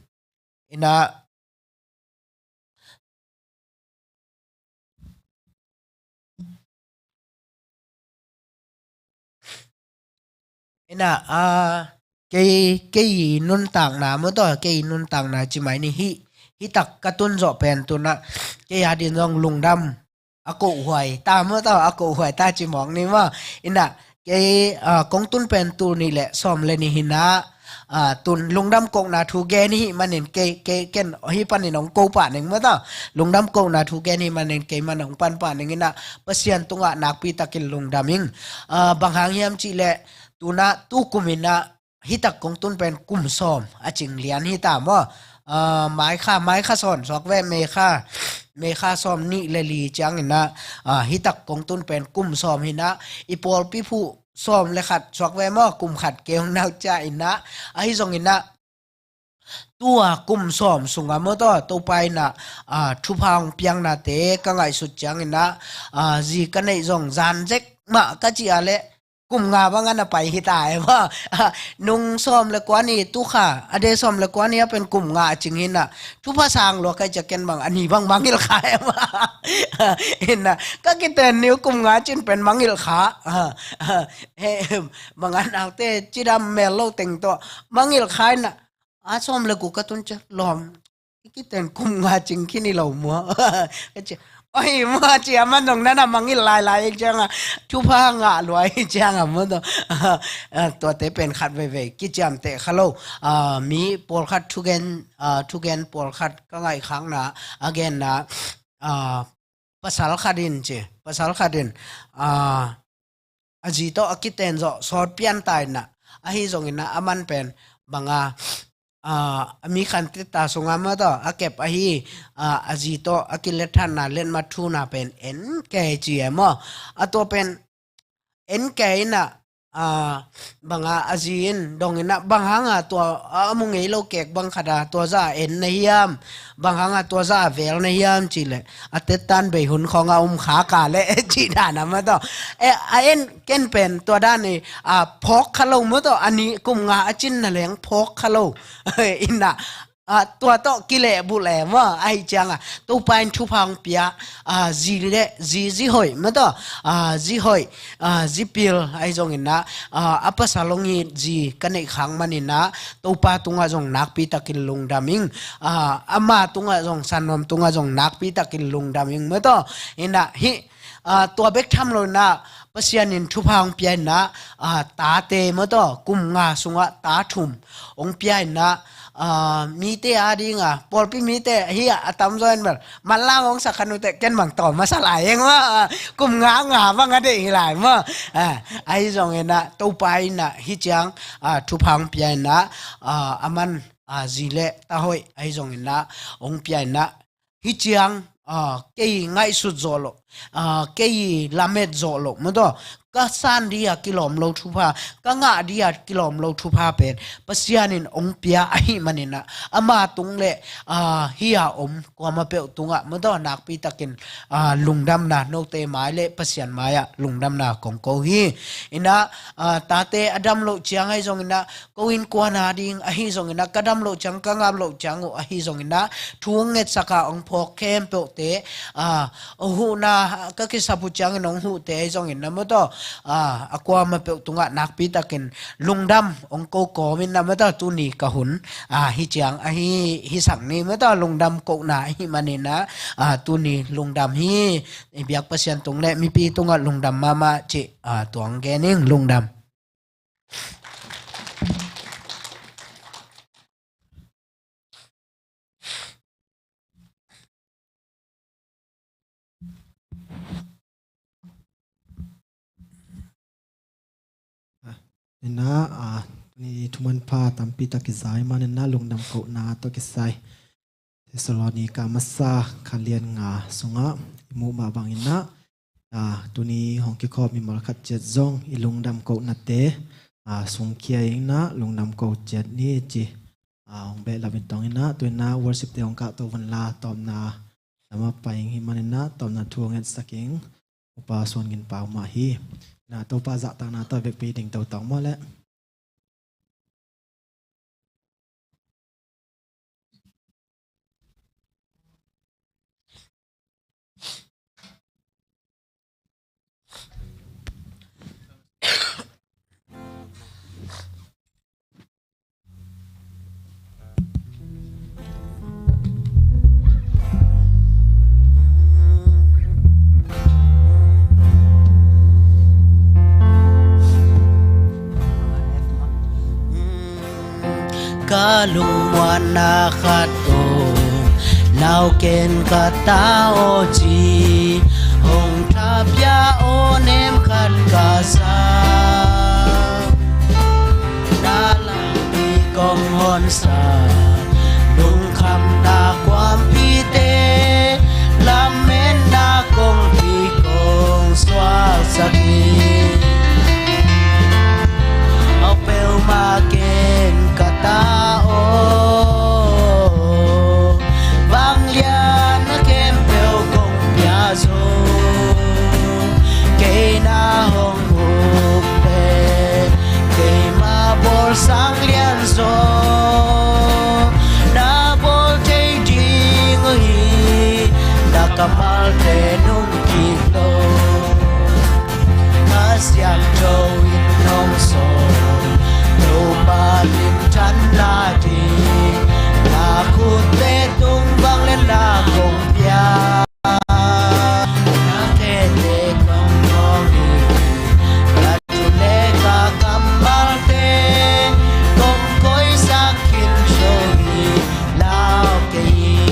In ah, in ah, ah, kei, kei nuntakna maw taw, kei nuntakna ci mai ni, hih, hih tak ka tun zawh pen tu in ah, kei adingin zong lungdam a kohhuai ta maw taw, a kohhuai ta ci mawk ni maw. In ah, kei, ah, kong tun pen tul nih le sawm le nih hi in ah, ah, tun lungdam kohna thu gen i hih manin kei, kei ken hih panin hong ko pah ning maw taw. Lungdam kohna thu gen i hih manin kei man hong pan pah ning in ah, Pasian tungah nakpi takin lungdam ing. Ah, bang hang hiam cih leh, tu in ah, tu kum in ah, hih tak kong tun pen kum sawm a cing lian hi ta maw. Ah, mai kha, mai kha sawn suak ve, May kha, May kha sawm nih le li ciangin ah, ah, hih tak kong tun pen kum sawm hi in ah, i pawlpi phuh sawm le khat suak ve maw, kum khat kei hong nau ciah in ah, ahi zongin ah, tua kum sawm sungah maw taw, Topa in ah, ah, thupha hong piaknate ka ngaihsut ciangin ah, ah, zi ka neih zong zan zek mah ka cih a leh, kum nga bang a na pai hi ta e maw. Nung sawm le kua ni tu kha, a de sawm le kua ni a pen kum nga a cing hi in ah, thupha sang lua ka hih ciang ken bang a ni bang mangngilh kha e maw. In ah, ka kiten ni kum nga cin pen mangngilh kha. He, bang a naute cidam mel lo teng tawh mangngilh kha in ah, a sawm le guk ka tun ciang lawm, i kiten kum nga cing khin hi lo maw. Ka ci, oi maw, ci a man zong na na mangngilh lailai ing ciang a, thupha ngah lua ing ciang a maw taw. Ah, tuate pen khat veivei kiciamteh kha lo. Ah, mi pawlkhat thugen, ah, thugen pawlkhat ka ngaihkhakna a genna, ah, pasal khat in ci, pasal khat in, ah, a zi tawh a kiten zawh sawt pian ta in ah, ahi zongin ah, a man pen bang a, ah, a mi khantitta sungah maw taw, a kep ahi, ah, a zi tawh a kilethanna letmat thuna pen en kei ci e maw. A tua pen en kei in ah, ah, bang a, a zi in dong in ah, bang hang a tua a mu ngei lo kek bang khat a tua zah en na hiam, bang hang a tua zah vel na hiam cih leh, a tettan bei hun khawng a um kha ka leh cih dan a maw taw. Eh, a en ken pen tua dan i, ah, phawk kha lo maw taw, a ni kum nga a cin na leng phawk kha lo. In ah, ah, tua tawh kilehbulh e maw, ahi ciang a, Topa in thupha hong pia, ah, zi le, zi, zi hoih maw taw, ah, zi hoih, ah, zi pil, ahi zongin ah, ah, a pasal hong it zi ka neih khak manin ah, Topa tungah zong nakpi takin lungdam ing, ah, ama tungah zong, sannuam tungah zong nakpi takin lungdam ing maw taw. In ah, hih, ah, tua bek tham lo in ah, Pasian in thupha hong pia in ah, ah, tate maw taw, kum nga sungah ta thum hong pia in ah, ah, mite ading a, pawlpi mite hi a, a tamzaw in bel manlang hong sak kha uh teh, ken bang tawm masa lai ing maw. Ah, kum nga nga bang a deih hi lai maw. Ah, ahi zongin ah, Topa in ah hih ciang, ah, thupha hong pia in ah, ah, a man, ah, zi le ta hoih, ahi zongin ah hong pia in ah, hih ciang, ah, kei ngaihsut zawh loh, ah, kei i lamet zawh loh, maw taw, ka san ding a kilawm lo thupha, ka ngah ding a kilawm lo thupha pen Pasian in hong pia ahih manin ah, ama tung le, ah, hih a om kuamah peuh tungah, maw taw, nakpi takin, ah, lungdamna, note mai le Pasian mai-ah lungdamna kong ko hi. In ah, ah, tate a dam loh ciang ahi zongin ah, ko innkuan a ding ahi zongin ah, ka dam loh ciang, ka ngap loh ciang uh ahi zongin ah, thu hong ngetsak a hong phawk khempeuhte, ah, huhna ka kisap uh ciangin hong huhte ahi zongin ah, maw taw, ah, a kuamah peuh tungah nakpi takin lungdam hong ko kawmin ah, maw taw, tuni ka hun, ah, hih ciang ahi, hih sak ni, maw taw, lungdam kohna ahih manin ah, ah, tuni lungdam hi. I biak Pasian tung le mipi tungah lungdam mahmah cih, ah, tua hong gen ing. Lungdam. In ah, ah, tuni thu manpha tampi tak kiza ahih manin ah, lungdam kohna tawh kisai Thessalonika masa khat lian nga sungah i muh mah bangin ah, ah, tuni hong kikhawm mimal khat ciat zong i lungdam kohnate, ah, sungkhia in ah, lungdam ko ciat ni ci, ah, hong behlap in tong in ah, tu in ah worship te hong kahto vun la, tawpna lam ah pai ing. Hih manin ah tawpna thu hong ngetsak ing. Upa Suan Gin Pau mah hi. Na Topa zahtakna tawh vekpi ding to tawng maw leh. Ka lungmuanna khat aw, nau ken ka ta aw ci, hong thapia aw nem khat ka sa. Na lampi kong honsa, lungkhamna kuampite, lametna kongpi kong suaksak hi. Aw peuhmah ken ka ta aw, vanglian a khempeuh kong pia zo. Kei na hong uk leh, keima bawl sang lianzaw na bawl thei ding uh hi. Na kammalte nung kik lo, Kha Siangtho in hong sawl, Topa minthanna ding, na khutte tung vangliatna kong pia. Na thete kong ngawng hi, ka thu le ka kammalte kong koihsak khin zo hi. Lau kei hi,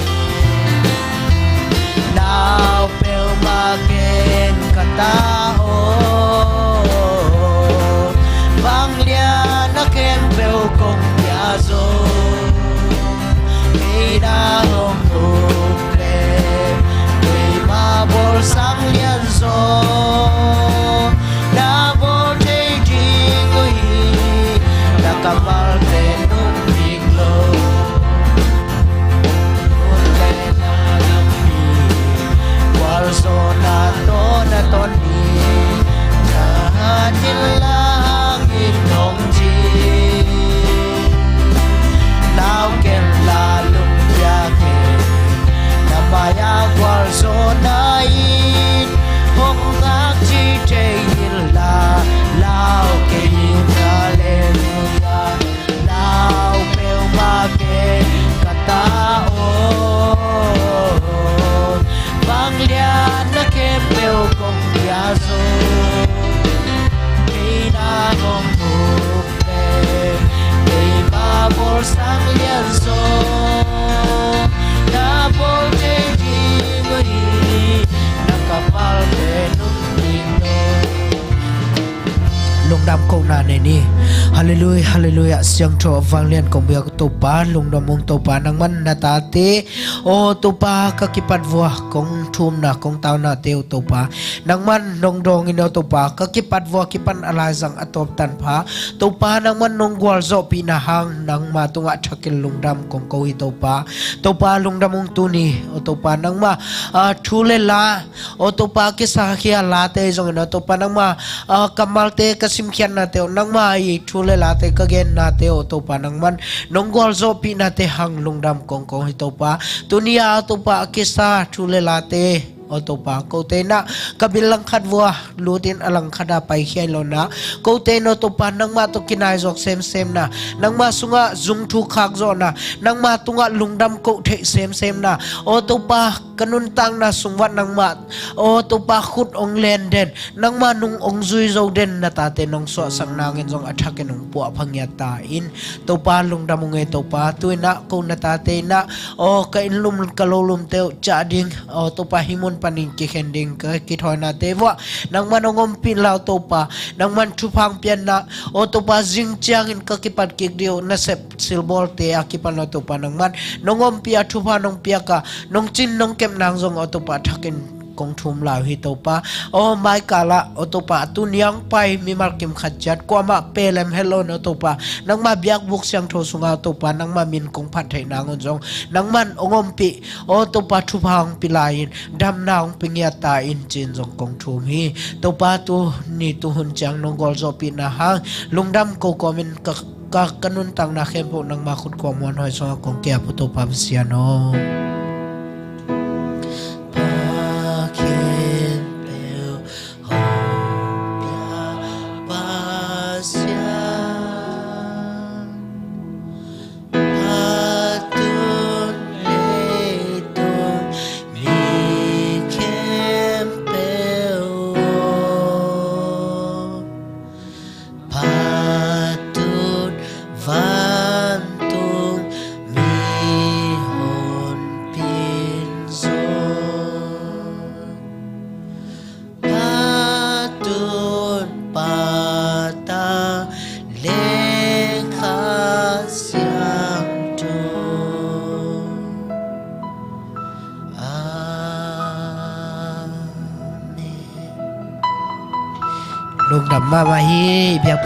nau peuhmah ken ka ta aw, vanglian a khempeuh kong pia zo. Kei na hong uk leh, keima bawl sang lianzaw na bawl thei ding uh hi. Na kammalte nung kik lo, ut leh na lampi gualzawhna tawh na ton hi. Na hat inla hang in hong ci, nau ken la lungkia ken, na mai-ah gualzawhna in hong ngakci thei inla, lau kei in. Halleluiah. Nau peuhmah ken ka ta aw, vanglian a khempeuh kong pia zo. Kei na hong uk leh, keima bawl sang lianzaw na bawl thei ding uh hi. Na kammalte nung kik lo, lung Lungdam kohna nei ni. Halleluiah, halleluiah. Siangtho vanglian kong biak Topa, lungdam ung Topa, nangman na tate, aw Topa, ka kipat vua kong thumna, kong taunate uh Topa, nangman nong dawngin aw Topa, ka kipat vua kipan a laizang a tawp tanpha Topa, nangman nong gualzawhpihna hang nangma tungah thakin lungdam kong ko hi Topa. Topa, lungdam ung tuni, aw Topa, nangma, ah, thu le la, aw Topa, kisakhia late zongin aw Topa, nangma, ah, kammalte ka simkhiatnate uh, nangma i thu le late ka gennate uh aw Topa, nangman nong gualzawhpihnate hang lungdam kong ko hi Topa. Tuni-a aw Topa, a kisa thu le late aw Topa, kote inah ka bil langkhat vua lutin a langkhata paikhia hi lo inah, kote in aw Topa, nangmah tawh kinaizawk semsemna, nangmah sungah zungthuk khakzawhna, nangmah tungah lungdam koh theih semsemna, aw Topa, ka nuntakna sung uah nangmah, aw Topa, khut hong len den, nangmah nung hong zui zo den na tate nong suahsak nangin zong a thakin hong puahpha ngiat ta in, Topa, lungdam ung ei Topa. Tu inah ko na tate inah, aw ka inn lum ka lo lumte uh ciah ding, aw Topa, hih mun panin kikhen ding ka kithawinate vuah nangman hong ompih inla aw Topa, nangman thupha hong pia inah, aw Topa, zing ciangin ka kipat kik ding uh nasep silbawlte a kipan aw Topa, nangman nong ompih a, thupha nong piak a, nong cin nong kep nang zong aw Topa, a thakin kong thum lai uh hi Topa. Aw maikal ah aw Topa, a tuni a hong pai mimal kim khat ciat kuamah pelem het lo in aw Topa, nangma biakbuk siangtho sungah aw Topa, nangma min kong phat theih nangun zong nangman hong ompih, aw Topa, thupha hong pia lai-in damna hong pia ngiat ta in ci-in zong kong thum hi. Topa, tuni tuhun ciang nong gualzawhpihna hang lungdam ko kawmin ka, ka, ka nuntakna khempeuh nangma khut khuamuan huai sungah kong kiap uh Topa Pasian aw. Pa khempeuh hong pia Pasian, Pa tun leitung mi khempeuh aw, Pa tun vantung mihonpi in zong, Pa tun Pa ta le Kha Siangtho. Amen. Lungdam mahmah hi, biak